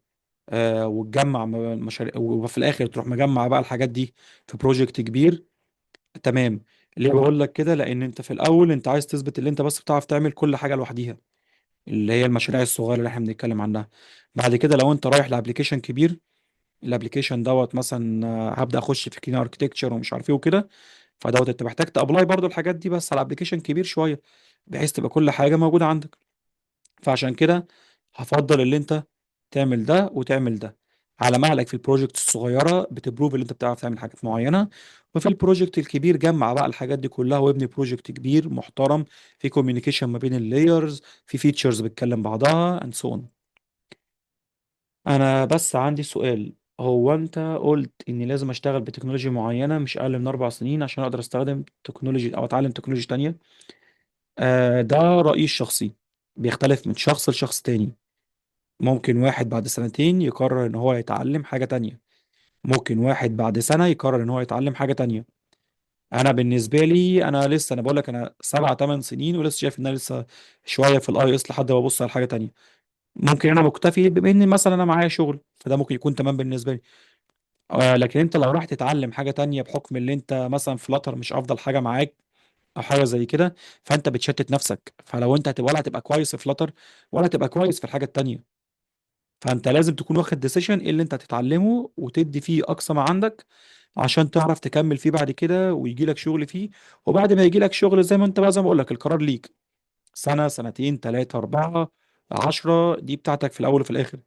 وتجمع مشاريع، وفي الاخر تروح مجمع بقى الحاجات دي في project كبير، تمام. ليه بقول لك كده؟ لان انت في الاول انت عايز تثبت اللي انت بس بتعرف تعمل كل حاجة لوحديها، اللي هي المشاريع الصغيرة اللي احنا بنتكلم عنها. بعد كده لو انت رايح ل application كبير، ال application دوت مثلا هبدا اخش في clean architecture ومش عارف ايه وكده، فدوت انت محتاج ت apply برضو الحاجات دي بس على application كبير شويه، بحيث تبقى كل حاجة موجودة عندك. فعشان كده هفضل اللي انت تعمل ده وتعمل ده على مهلك. في ال project الصغيرة بت prove اللي انت بتعرف تعمل حاجات معينه، وفي ال project الكبير جمع بقى الحاجات دي كلها وابني project كبير محترم في communication ما بين ال layers، في features بتكلم بعضها and so on. انا بس عندي سؤال، هو انت قلت اني لازم اشتغل ب technology معينة مش اقل من 4 سنين عشان اقدر استخدم technology او اتعلم technology تانية؟ ده رايي الشخصي، بيختلف من شخص لشخص تاني. ممكن واحد بعد سنتين يقرر ان هو يتعلم حاجة تانية، ممكن واحد بعد سنة يقرر ان هو يتعلم حاجة تانية. انا بالنسبة لي انا لسه، انا بقول لك انا 7 8 سنين ولسه شايف ان انا لسه شوية في ال iOS لحد ما ابص على حاجة تانية. ممكن انا مكتفي بما ان مثلا انا معايا شغل، فده ممكن يكون تمام بالنسبة لي. لكن انت لو راح تتعلم حاجة تانية بحكم اللي انت مثلا Flutter مش افضل حاجة معاك او حاجة زي كده، فانت بتشتت نفسك. فلو انت هتبقى، ولا هتبقى كويس في Flutter ولا هتبقى كويس في الحاجة التانية. فانت لازم تكون واخد decision ايه اللي انت هتتعلمه وتدي فيه اقصى ما عندك عشان تعرف تكمل فيه بعد كده ويجي لك شغل فيه. وبعد ما يجي لك شغل، زي ما انت بقى، زي ما بقول لك، القرار ليك. سنة، سنتين، 3، 4، 10، دي بتاعتك في الأول وفي الآخر.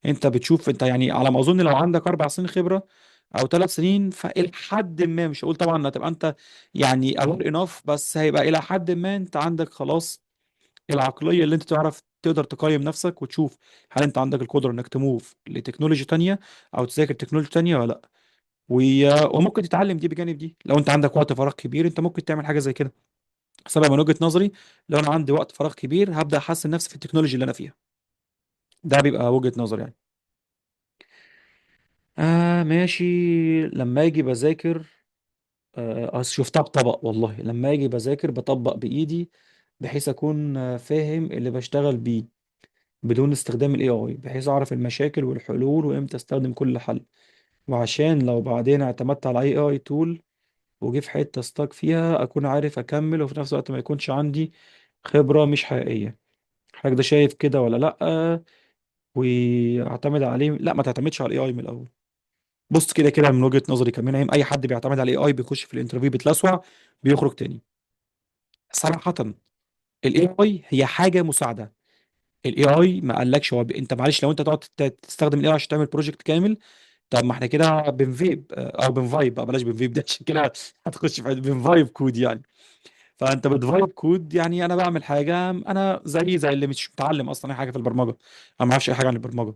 أنت بتشوف أنت، يعني على ما أظن لو عندك 4 سنين خبرة أو 3 سنين، فإلى حد ما، مش هقول طبعا هتبقى أنت يعني aware enough، بس هيبقى إلى حد ما أنت عندك خلاص العقلية اللي أنت تعرف تقدر تقيم نفسك وتشوف هل أنت عندك القدرة إنك ت move ل technology تانية أو تذاكر technology تانية ولا لأ. وممكن تتعلم دي بجانب دي لو أنت عندك وقت فراغ كبير، أنت ممكن تعمل حاجة زي كده. سبب من وجهة نظري، لو انا عندي وقت فراغ كبير هبدأ احسن نفسي في ال technology اللي انا فيها. ده بيبقى وجهة نظري يعني. ماشي. لما اجي بذاكر، شفتها بطبق والله، لما اجي بذاكر بطبق بايدي بحيث اكون فاهم اللي بشتغل بيه بدون استخدام ال AI، بحيث اعرف المشاكل والحلول وامتى استخدم كل حل، وعشان لو بعدين اعتمدت على AI tool وجي في حتة stuck فيها اكون عارف اكمل، وفي نفس الوقت ما يكونش عندي خبرة مش حقيقية. حضرتك ده شايف كده ولا لأ؟ واعتمد عليه؟ لا، ما تعتمدش على ال AI من الاول. بص كده كده من وجهه نظري كمان، اي حد بيعتمد على ال AI بيخش في ال interview بيتلسوع، بيخرج تاني. صراحة ال AI هي حاجة مساعده. ال AI ما قالكش هو انت معلش لو انت تقعد تستخدم ال AI عشان تعمل project كامل، طب ما احنا كده بنفيب، او بنفايب بقى، بلاش بنفيب ده عشان كده هتخش في بن vibe code يعني. فانت بت vibe code، يعني انا بعمل حاجه، انا زي اللي مش متعلم اصلا اي حاجة في البرمجه، انا ما اعرفش اي حاجة عن البرمجه.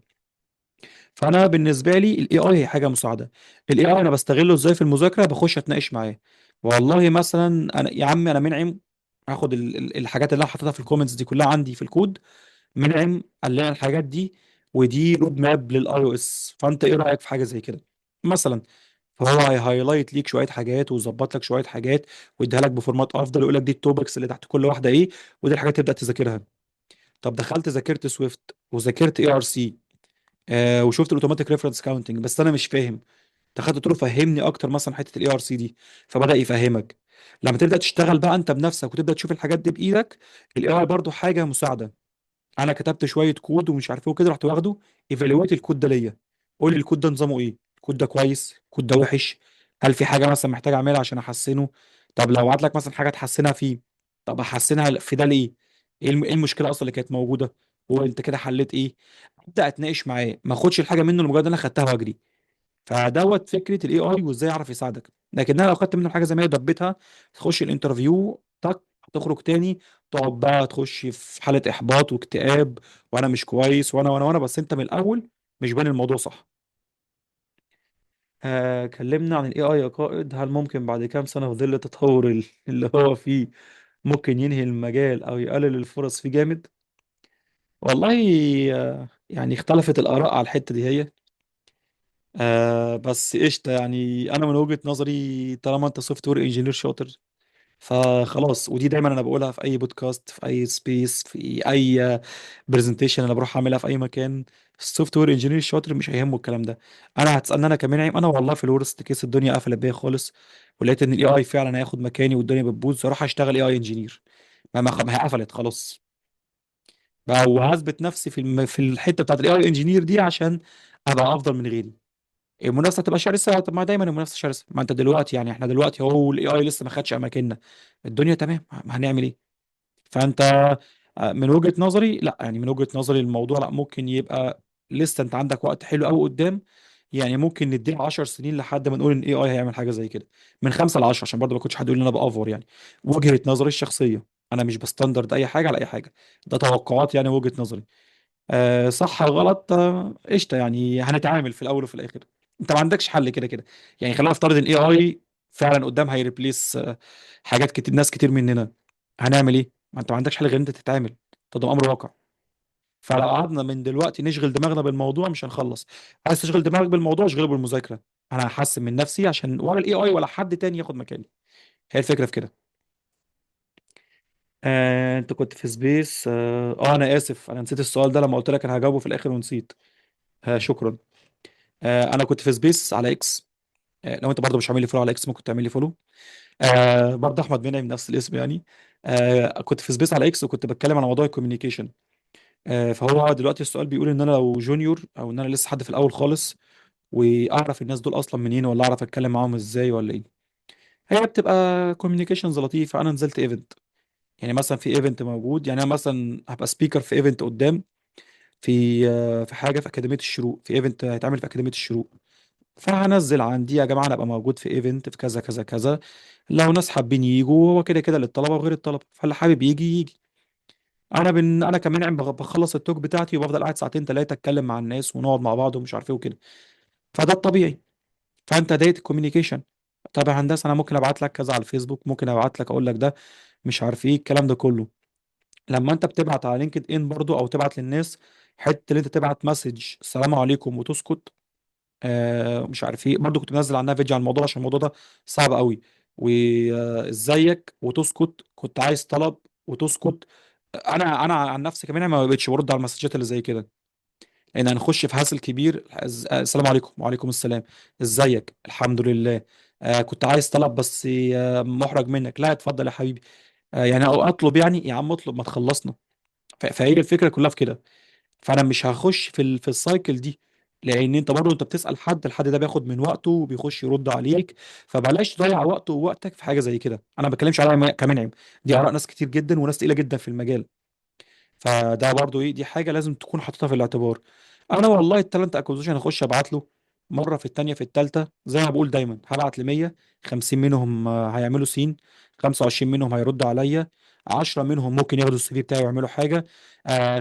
فانا بالنسبة لي ال AI هي حاجة مساعده. ال AI انا بستغله ازاي في المذاكره؟ بخش اتناقش معاه. والله مثلا انا يا عمي انا منعم، هاخد الحاجات اللي انا حاططها في ال comments دي كلها عندي في الكود، منعم قال لنا الحاجات دي، ودي road map للاي او اس، فانت ايه رايك في حاجة زي كده مثلا؟ فهو هي highlight ليك شوية حاجات، ويظبط لك شوية حاجات، ويديها لك ب format افضل، ويقول لك دي ال topics اللي تحت كل واحدة ايه، ودي الحاجات تبدا تذاكرها. طب دخلت ذاكرت Swift، وذاكرت ARC، وشفت الاوتوماتيك reference counting، بس انا مش فاهم. دخلت قلت له فهمني اكتر مثلا حتة ال ARC دي، فبدا يفهمك. لما تبدا تشتغل بقى انت بنفسك وتبدا تشوف الحاجات دي بايدك، ال AI برضو حاجة مساعده. انا كتبت شوية كود ومش عارف ايه وكده، رحت واخده evaluate ال code ده ليا، قول لي الكود ده نظامه ايه، الكود ده كويس، الكود ده وحش، هل في حاجة مثلا محتاج اعملها عشان احسنه؟ طب لو بعت لك مثلا حاجة تحسنها فيه، طب احسنها في ده ليه؟ ايه إيه المشكلة اصلا اللي كانت موجوده؟ وانت كده حليت ايه؟ ابدا اتناقش معاه، ما اخدش الحاجة منه لمجرد ان انا خدتها واجري. فدوت فكرة ال AI وازاي يعرف يساعدك. لكن انا لو خدت منه حاجة زي ما هي دبيتها، تخش ال interview تك، تخرج تاني، تقعد بقى تخش في حاله احباط واكتئاب، وانا مش كويس، وانا وانا وانا، بس انت من الاول مش باني الموضوع صح. كلمنا عن ال AI يا قائد، هل ممكن بعد كام سنة في ظل التطور اللي هو فيه ممكن ينهي المجال او يقلل الفرص فيه جامد؟ والله يعني اختلفت الاراء على الحتة دي هي. بس قشطه، يعني انا من وجهة نظري طالما انت software engineer شاطر فخلاص. ودي دايما انا بقولها في اي بودكاست، في اي space، في اي presentation انا بروح اعملها في اي مكان، ال software engineer الشاطر مش هيهمه الكلام ده. انا هتسالني انا كمان عيب، انا والله في ال worst case الدنيا قفلت بيا خالص، ولقيت ان ال AI فعلا هياخد مكاني والدنيا بتبوظ، اروح اشتغل AI engineer. ما هي قفلت خلاص بقى، وهثبت نفسي في في الحتة بتاعت ال AI engineer دي عشان ابقى افضل من غيري. المنافسة هتبقى شرسه، طب ما دايما المنافسة شرسه، ما انت دلوقتي يعني احنا دلوقتي هو ال AI لسه ما خدش اماكننا، الدنيا تمام، ما هنعمل ايه؟ فانت من وجهه نظري لا، يعني من وجهه نظري الموضوع لا، ممكن يبقى لسه انت عندك وقت حلو قوي قدام. يعني ممكن نديها 10 سنين لحد ما نقول ان AI هيعمل حاجة زي كده، من 5 ل 10، عشان برضه ما كنتش حد يقول ان انا بافور يعني. وجهه نظري الشخصيه، انا مش ب standard اي حاجة على اي حاجه، ده توقعات يعني، وجهه نظري. صح غلط، قشطه، يعني هنتعامل في الاول وفي الاخر. انت ما عندكش حل كده كده. يعني خلينا نفترض ان AI فعلا قدام هي replace حاجات كتير، ناس كتير مننا، هنعمل ايه؟ ما انت ما عندكش حل غير انت تتعامل قدام امر واقع. فلو قعدنا من دلوقتي نشغل دماغنا بالموضوع مش هنخلص. عايز تشغل دماغك بالموضوع اشغله بالمذاكره. انا هحسن من نفسي عشان ولا ال AI ولا حد تاني ياخد مكاني. هي الفكرة في كده. انت كنت في space؟ انا اسف، انا نسيت السؤال ده لما قلت لك انا هجاوبه في الاخر ونسيت. شكرا. انا كنت في space على X. لو انت برضه مش عامل لي follow على X ممكن تعمل لي follow. برضه احمد منعم نفس الاسم يعني. كنت في space على X وكنت بتكلم على موضوع ال communication. فهو دلوقتي السؤال بيقول ان انا لو junior او ان انا لسه حد في الاول خالص، واعرف الناس دول اصلا منين، ولا اعرف اتكلم معاهم ازاي ولا ايه. هي بتبقى communications لطيفة. انا نزلت event، يعني مثلا في event موجود، يعني انا مثلا هبقى speaker في event قدام، في حاجة في اكاديمية الشروق، في event هيتعمل في اكاديمية الشروق. فهنزل عندي يا جماعة انا ابقى موجود في event في كذا كذا كذا، لو ناس حابين يجوا، هو كده كده للطلبة وغير الطلبة، فاللي حابب يجي يجي. انا كمان عم بخلص ال talk بتاعتي وبفضل قاعد ساعتين ثلاثة اتكلم مع الناس ونقعد مع بعض ومش عارف ايه وكده، فده الطبيعي. فانت ديت ال communication. طب يا هندسة انا ممكن ابعت لك كذا على الفيسبوك، ممكن ابعت لك اقول لك ده مش عارف ايه الكلام ده كله. لما انت بتبعت على LinkedIn برضو او تبعت للناس، حتة اللي انت تبعت message السلام عليكم وتسكت، مش عارف ايه، برضو كنت منزل عنها فيديو عن الموضوع عشان الموضوع ده صعب قوي. وازيك وتسكت، كنت عايز طلب وتسكت. انا عن نفسي كمان ما بقتش برد على المسجات اللي زي كده، لان هنخش في hassle كبير. السلام عليكم، وعليكم السلام، ازيك، الحمد لله، كنت عايز طلب بس، محرج منك، لا اتفضل يا حبيبي، يعني او اطلب، يعني يا عم اطلب ما تخلصنا. فهي الفكرة كلها في كده. فانا مش هخش في في ال cycle دي. لان انت برضه انت بتسال حد، الحد ده بياخد من وقته وبيخش يرد عليك، فبلاش تضيع وقته ووقتك في حاجة زي كده. انا ما بتكلمش عليها كمنعم، دي اراء ناس كتير جدا وناس تقيلة جدا في المجال. فده برضو ايه، دي حاجة لازم تكون حاططها في الاعتبار. انا والله ال talent acquisition هخش ابعت له مره، في الثانيه، في الثالثه، زي ما بقول دايما هبعت ل 100، 50 منهم هيعملوا seen، 25 منهم هيردوا عليا، 10 منهم ممكن ياخدوا ال CV بتاعي ويعملوا حاجه،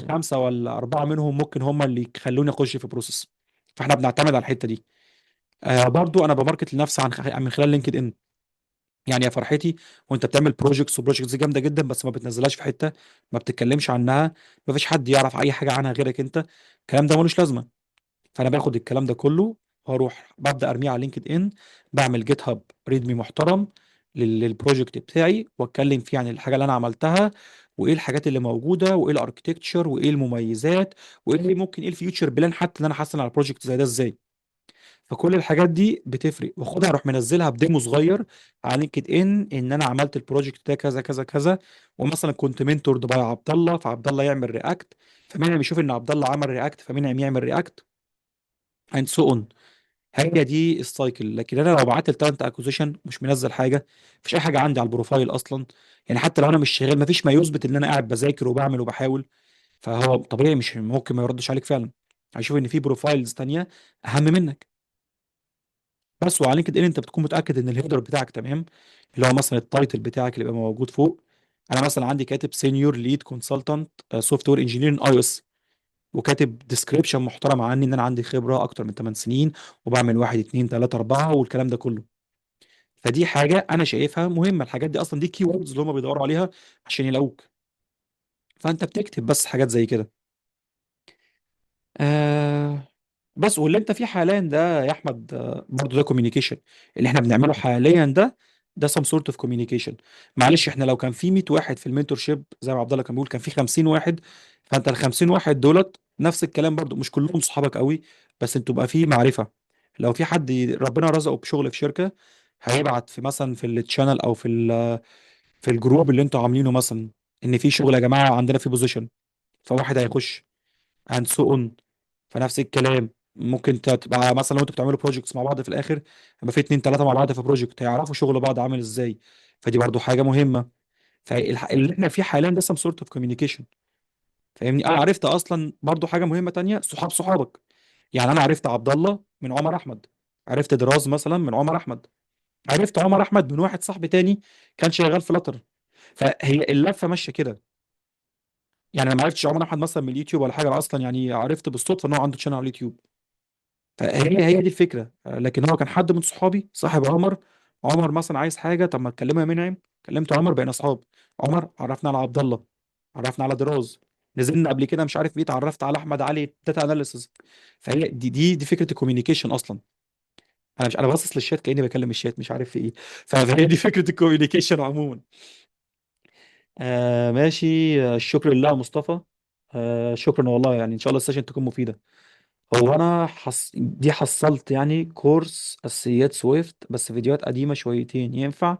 خمسة ولا اربعة منهم ممكن هم اللي يخلوني اخش في process. فاحنا بنعتمد على الحتة دي. برضو انا ب market لنفسي من خلال لينكد ان. يعني يا فرحتي وانت بتعمل projects و projects جامدة جدا، بس ما بتنزلهاش في حته، ما بتتكلمش عنها، ما فيش حد يعرف اي حاجة عنها غيرك انت، الكلام ده ملوش لازمه. فانا باخد الكلام ده كله واروح ببدا ارميه على لينكد ان، بعمل GitHub README محترم لل project بتاعي، واتكلم فيه عن الحاجة اللي انا عملتها، وايه الحاجات اللي موجوده، وايه ال architecture، وايه المميزات، وايه اللي ممكن، ايه ال future plan حتى ان انا احسن على ال project زي ده ازاي. فكل الحاجات دي بتفرق، واخدها اروح منزلها ب demo صغير على لينكد ان، ان انا عملت ال project ده كذا كذا كذا، ومثلا كنت mentored by عبد الله، فعبد الله يعمل React، فمنعم يشوف ان عبد الله عمل React فمنعم يعمل React، and so on. هي دي ال cycle. لكن انا لو بعت ال talent acquisition مش منزل حاجه، مفيش اي حاجة عندي على ال profile اصلا، يعني حتى لو انا مش شغال مفيش ما يثبت ان انا قاعد بذاكر وبعمل وبحاول، فهو طبيعي مش ممكن ما يردش عليك فعلا، هيشوف ان في profiles تانية اهم منك. بس وعلى لينكد ان انت بتكون متاكد ان ال header بتاعك تمام، اللي هو مثلا ال title بتاعك اللي بيبقى موجود فوق. انا مثلا عندي كاتب senior lead consultant software engineer iOS، وكاتب description محترم عني ان انا عندي خبره اكتر من 8 سنين، وبعمل 1 2 3 4 والكلام ده كله. فدي حاجة انا شايفها مهمه، الحاجات دي اصلا دي keywords اللي هم بيدوروا عليها عشان يلاقوك، فانت بتكتب بس حاجات زي كده. بس واللي انت فيه حاليا ده يا احمد، برضه ده communication اللي احنا بنعمله حاليا ده، ده some sort of communication. معلش احنا لو كان في 100 واحد في ال mentorship زي ما عبد الله كان بيقول كان في 50 واحد، فانت ال 50 واحد دولت نفس الكلام برضه، مش كلهم صحابك قوي، بس انتوا بقى في معرفة. لو في حد ربنا رزقه بشغل في شركة، هيبعت في مثلا في ال channel او في ال group اللي انتوا عاملينه مثلا، ان في شغل يا جماعة عندنا في position، فواحد هيخش and so on. فنفس الكلام ممكن تبقى مثلا لو انتوا بتعملوا projects مع بعض، في الاخر يبقى في اتنين تلاتة مع بعض في project هيعرفوا شغل بعض عامل ازاي، فدي برضو حاجة مهمة. فاللي احنا فيه حاليا ده some sort of communication، فاهمني؟ انا عرفت اصلا برضو حاجة مهمة تانية، صحاب صحابك. يعني انا عرفت عبد الله من عمر احمد، عرفت دراز مثلا من عمر احمد، عرفت عمر احمد من واحد صاحبي تاني كان شغال في Flutter. فهي اللفة ماشية كده. يعني انا ما عرفتش عمر احمد مثلا من اليوتيوب ولا حاجة، انا اصلا يعني عرفت بالصدفة ان هو عنده channel على اليوتيوب. فهي هي دي الفكرة. لكن هو كان حد من صحابي صاحب عمر، عمر مثلا عايز حاجة، طب ما تكلمه يا منعم، كلمت عمر بقينا اصحاب، عمر عرفنا على عبد الله، عرفنا على دراز، نزلنا قبل كده مش عارف ايه، اتعرفت على احمد علي data analysis. فهي دي فكرة ال communication اصلا. انا مش، انا باصص للشات كاني بكلم الشات مش عارف في ايه. فهي دي فكرة ال communication عموما. ماشي. الشكر لله يا مصطفى. شكرا والله، يعني ان شاء الله ال session تكون مفيدة. هو انا دي حصلت يعني course اساسيات Swift، بس فيديوهات قديمة شويتين، ينفع؟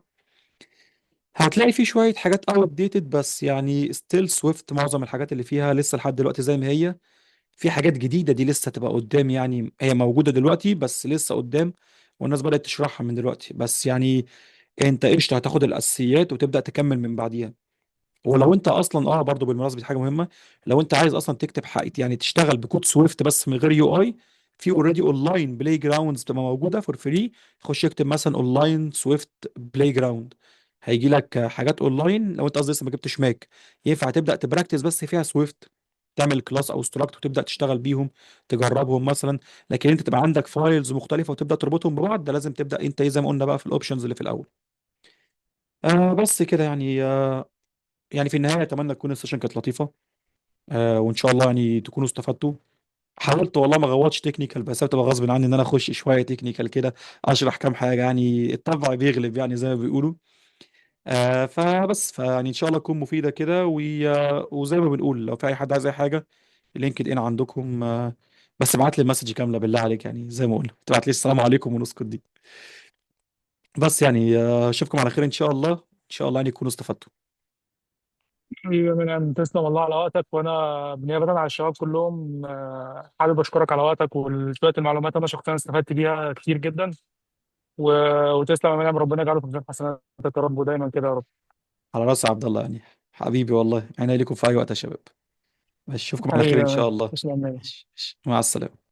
هتلاقي فيه شوية حاجات outdated، بس يعني still Swift معظم الحاجات اللي فيها لسه لحد دلوقتي زي ما هي. في حاجات جديدة دي لسه تبقى قدام، يعني هي موجودة دلوقتي بس لسه قدام، والناس بدات تشرحها من دلوقتي. بس يعني انت قشطه هتاخد الاساسيات وتبدا تكمل من بعديها. ولو انت اصلا برضو بالمناسبة دي حاجة مهمه، لو انت عايز اصلا تكتب حق يعني تشتغل ب code Swift بس من غير UI، في already online playgrounds بتبقى موجودة for free. خش اكتب مثلا online Swift playground، هيجي لك حاجات اونلاين. لو انت قصدي لسه ما جبتش Mac، ينفع تبدا ت practice بس فيها Swift، تعمل class او struct وتبدا تشتغل بيهم، تجربهم مثلا. لكن انت تبقى عندك files مختلفة وتبدا تربطهم ببعض، ده لازم تبدا انت ايه زي ما قلنا بقى في ال options اللي في الاول. بس كده يعني. يعني في النهاية اتمنى تكون ال session كانت لطيفة، وان شاء الله يعني تكونوا استفدتوا. حاولت والله ما غوطش technical، بس بتبقى غصب عني ان انا اخش شوية technical كده، اشرح كام حاجة، يعني الطبع بيغلب يعني زي ما بيقولوا. فبس فيعني ان شاء الله تكون مفيدة كده، وزي ما بنقول لو في اي حد عايز اي حاجة، LinkedIn عندكم. بس ابعت لي ال message كاملة بالله عليك، يعني زي ما قلنا تبعت لي السلام عليكم ونسكت دي بس. يعني اشوفكم على خير ان شاء الله، ان شاء الله يعني تكونوا استفدتوا. حبيبي يا منعم، تسلم والله على وقتك، وانا بالنيابة على الشباب كلهم حابب اشكرك على وقتك وشوية المعلومات، انا شخصيا استفدت بيها كتير جدا. و... وتسلم يا منعم، ربنا يجعله في ميزان حسناتك يا رب، ودايما كده يا رب. على راسي عبد الله يعني، حبيبي والله، انا ليكم في اي وقت يا شباب. اشوفكم على حبيبي خير يا ان شاء منعم، الله. تسلم. ماشي، ماشي. مع السلامة.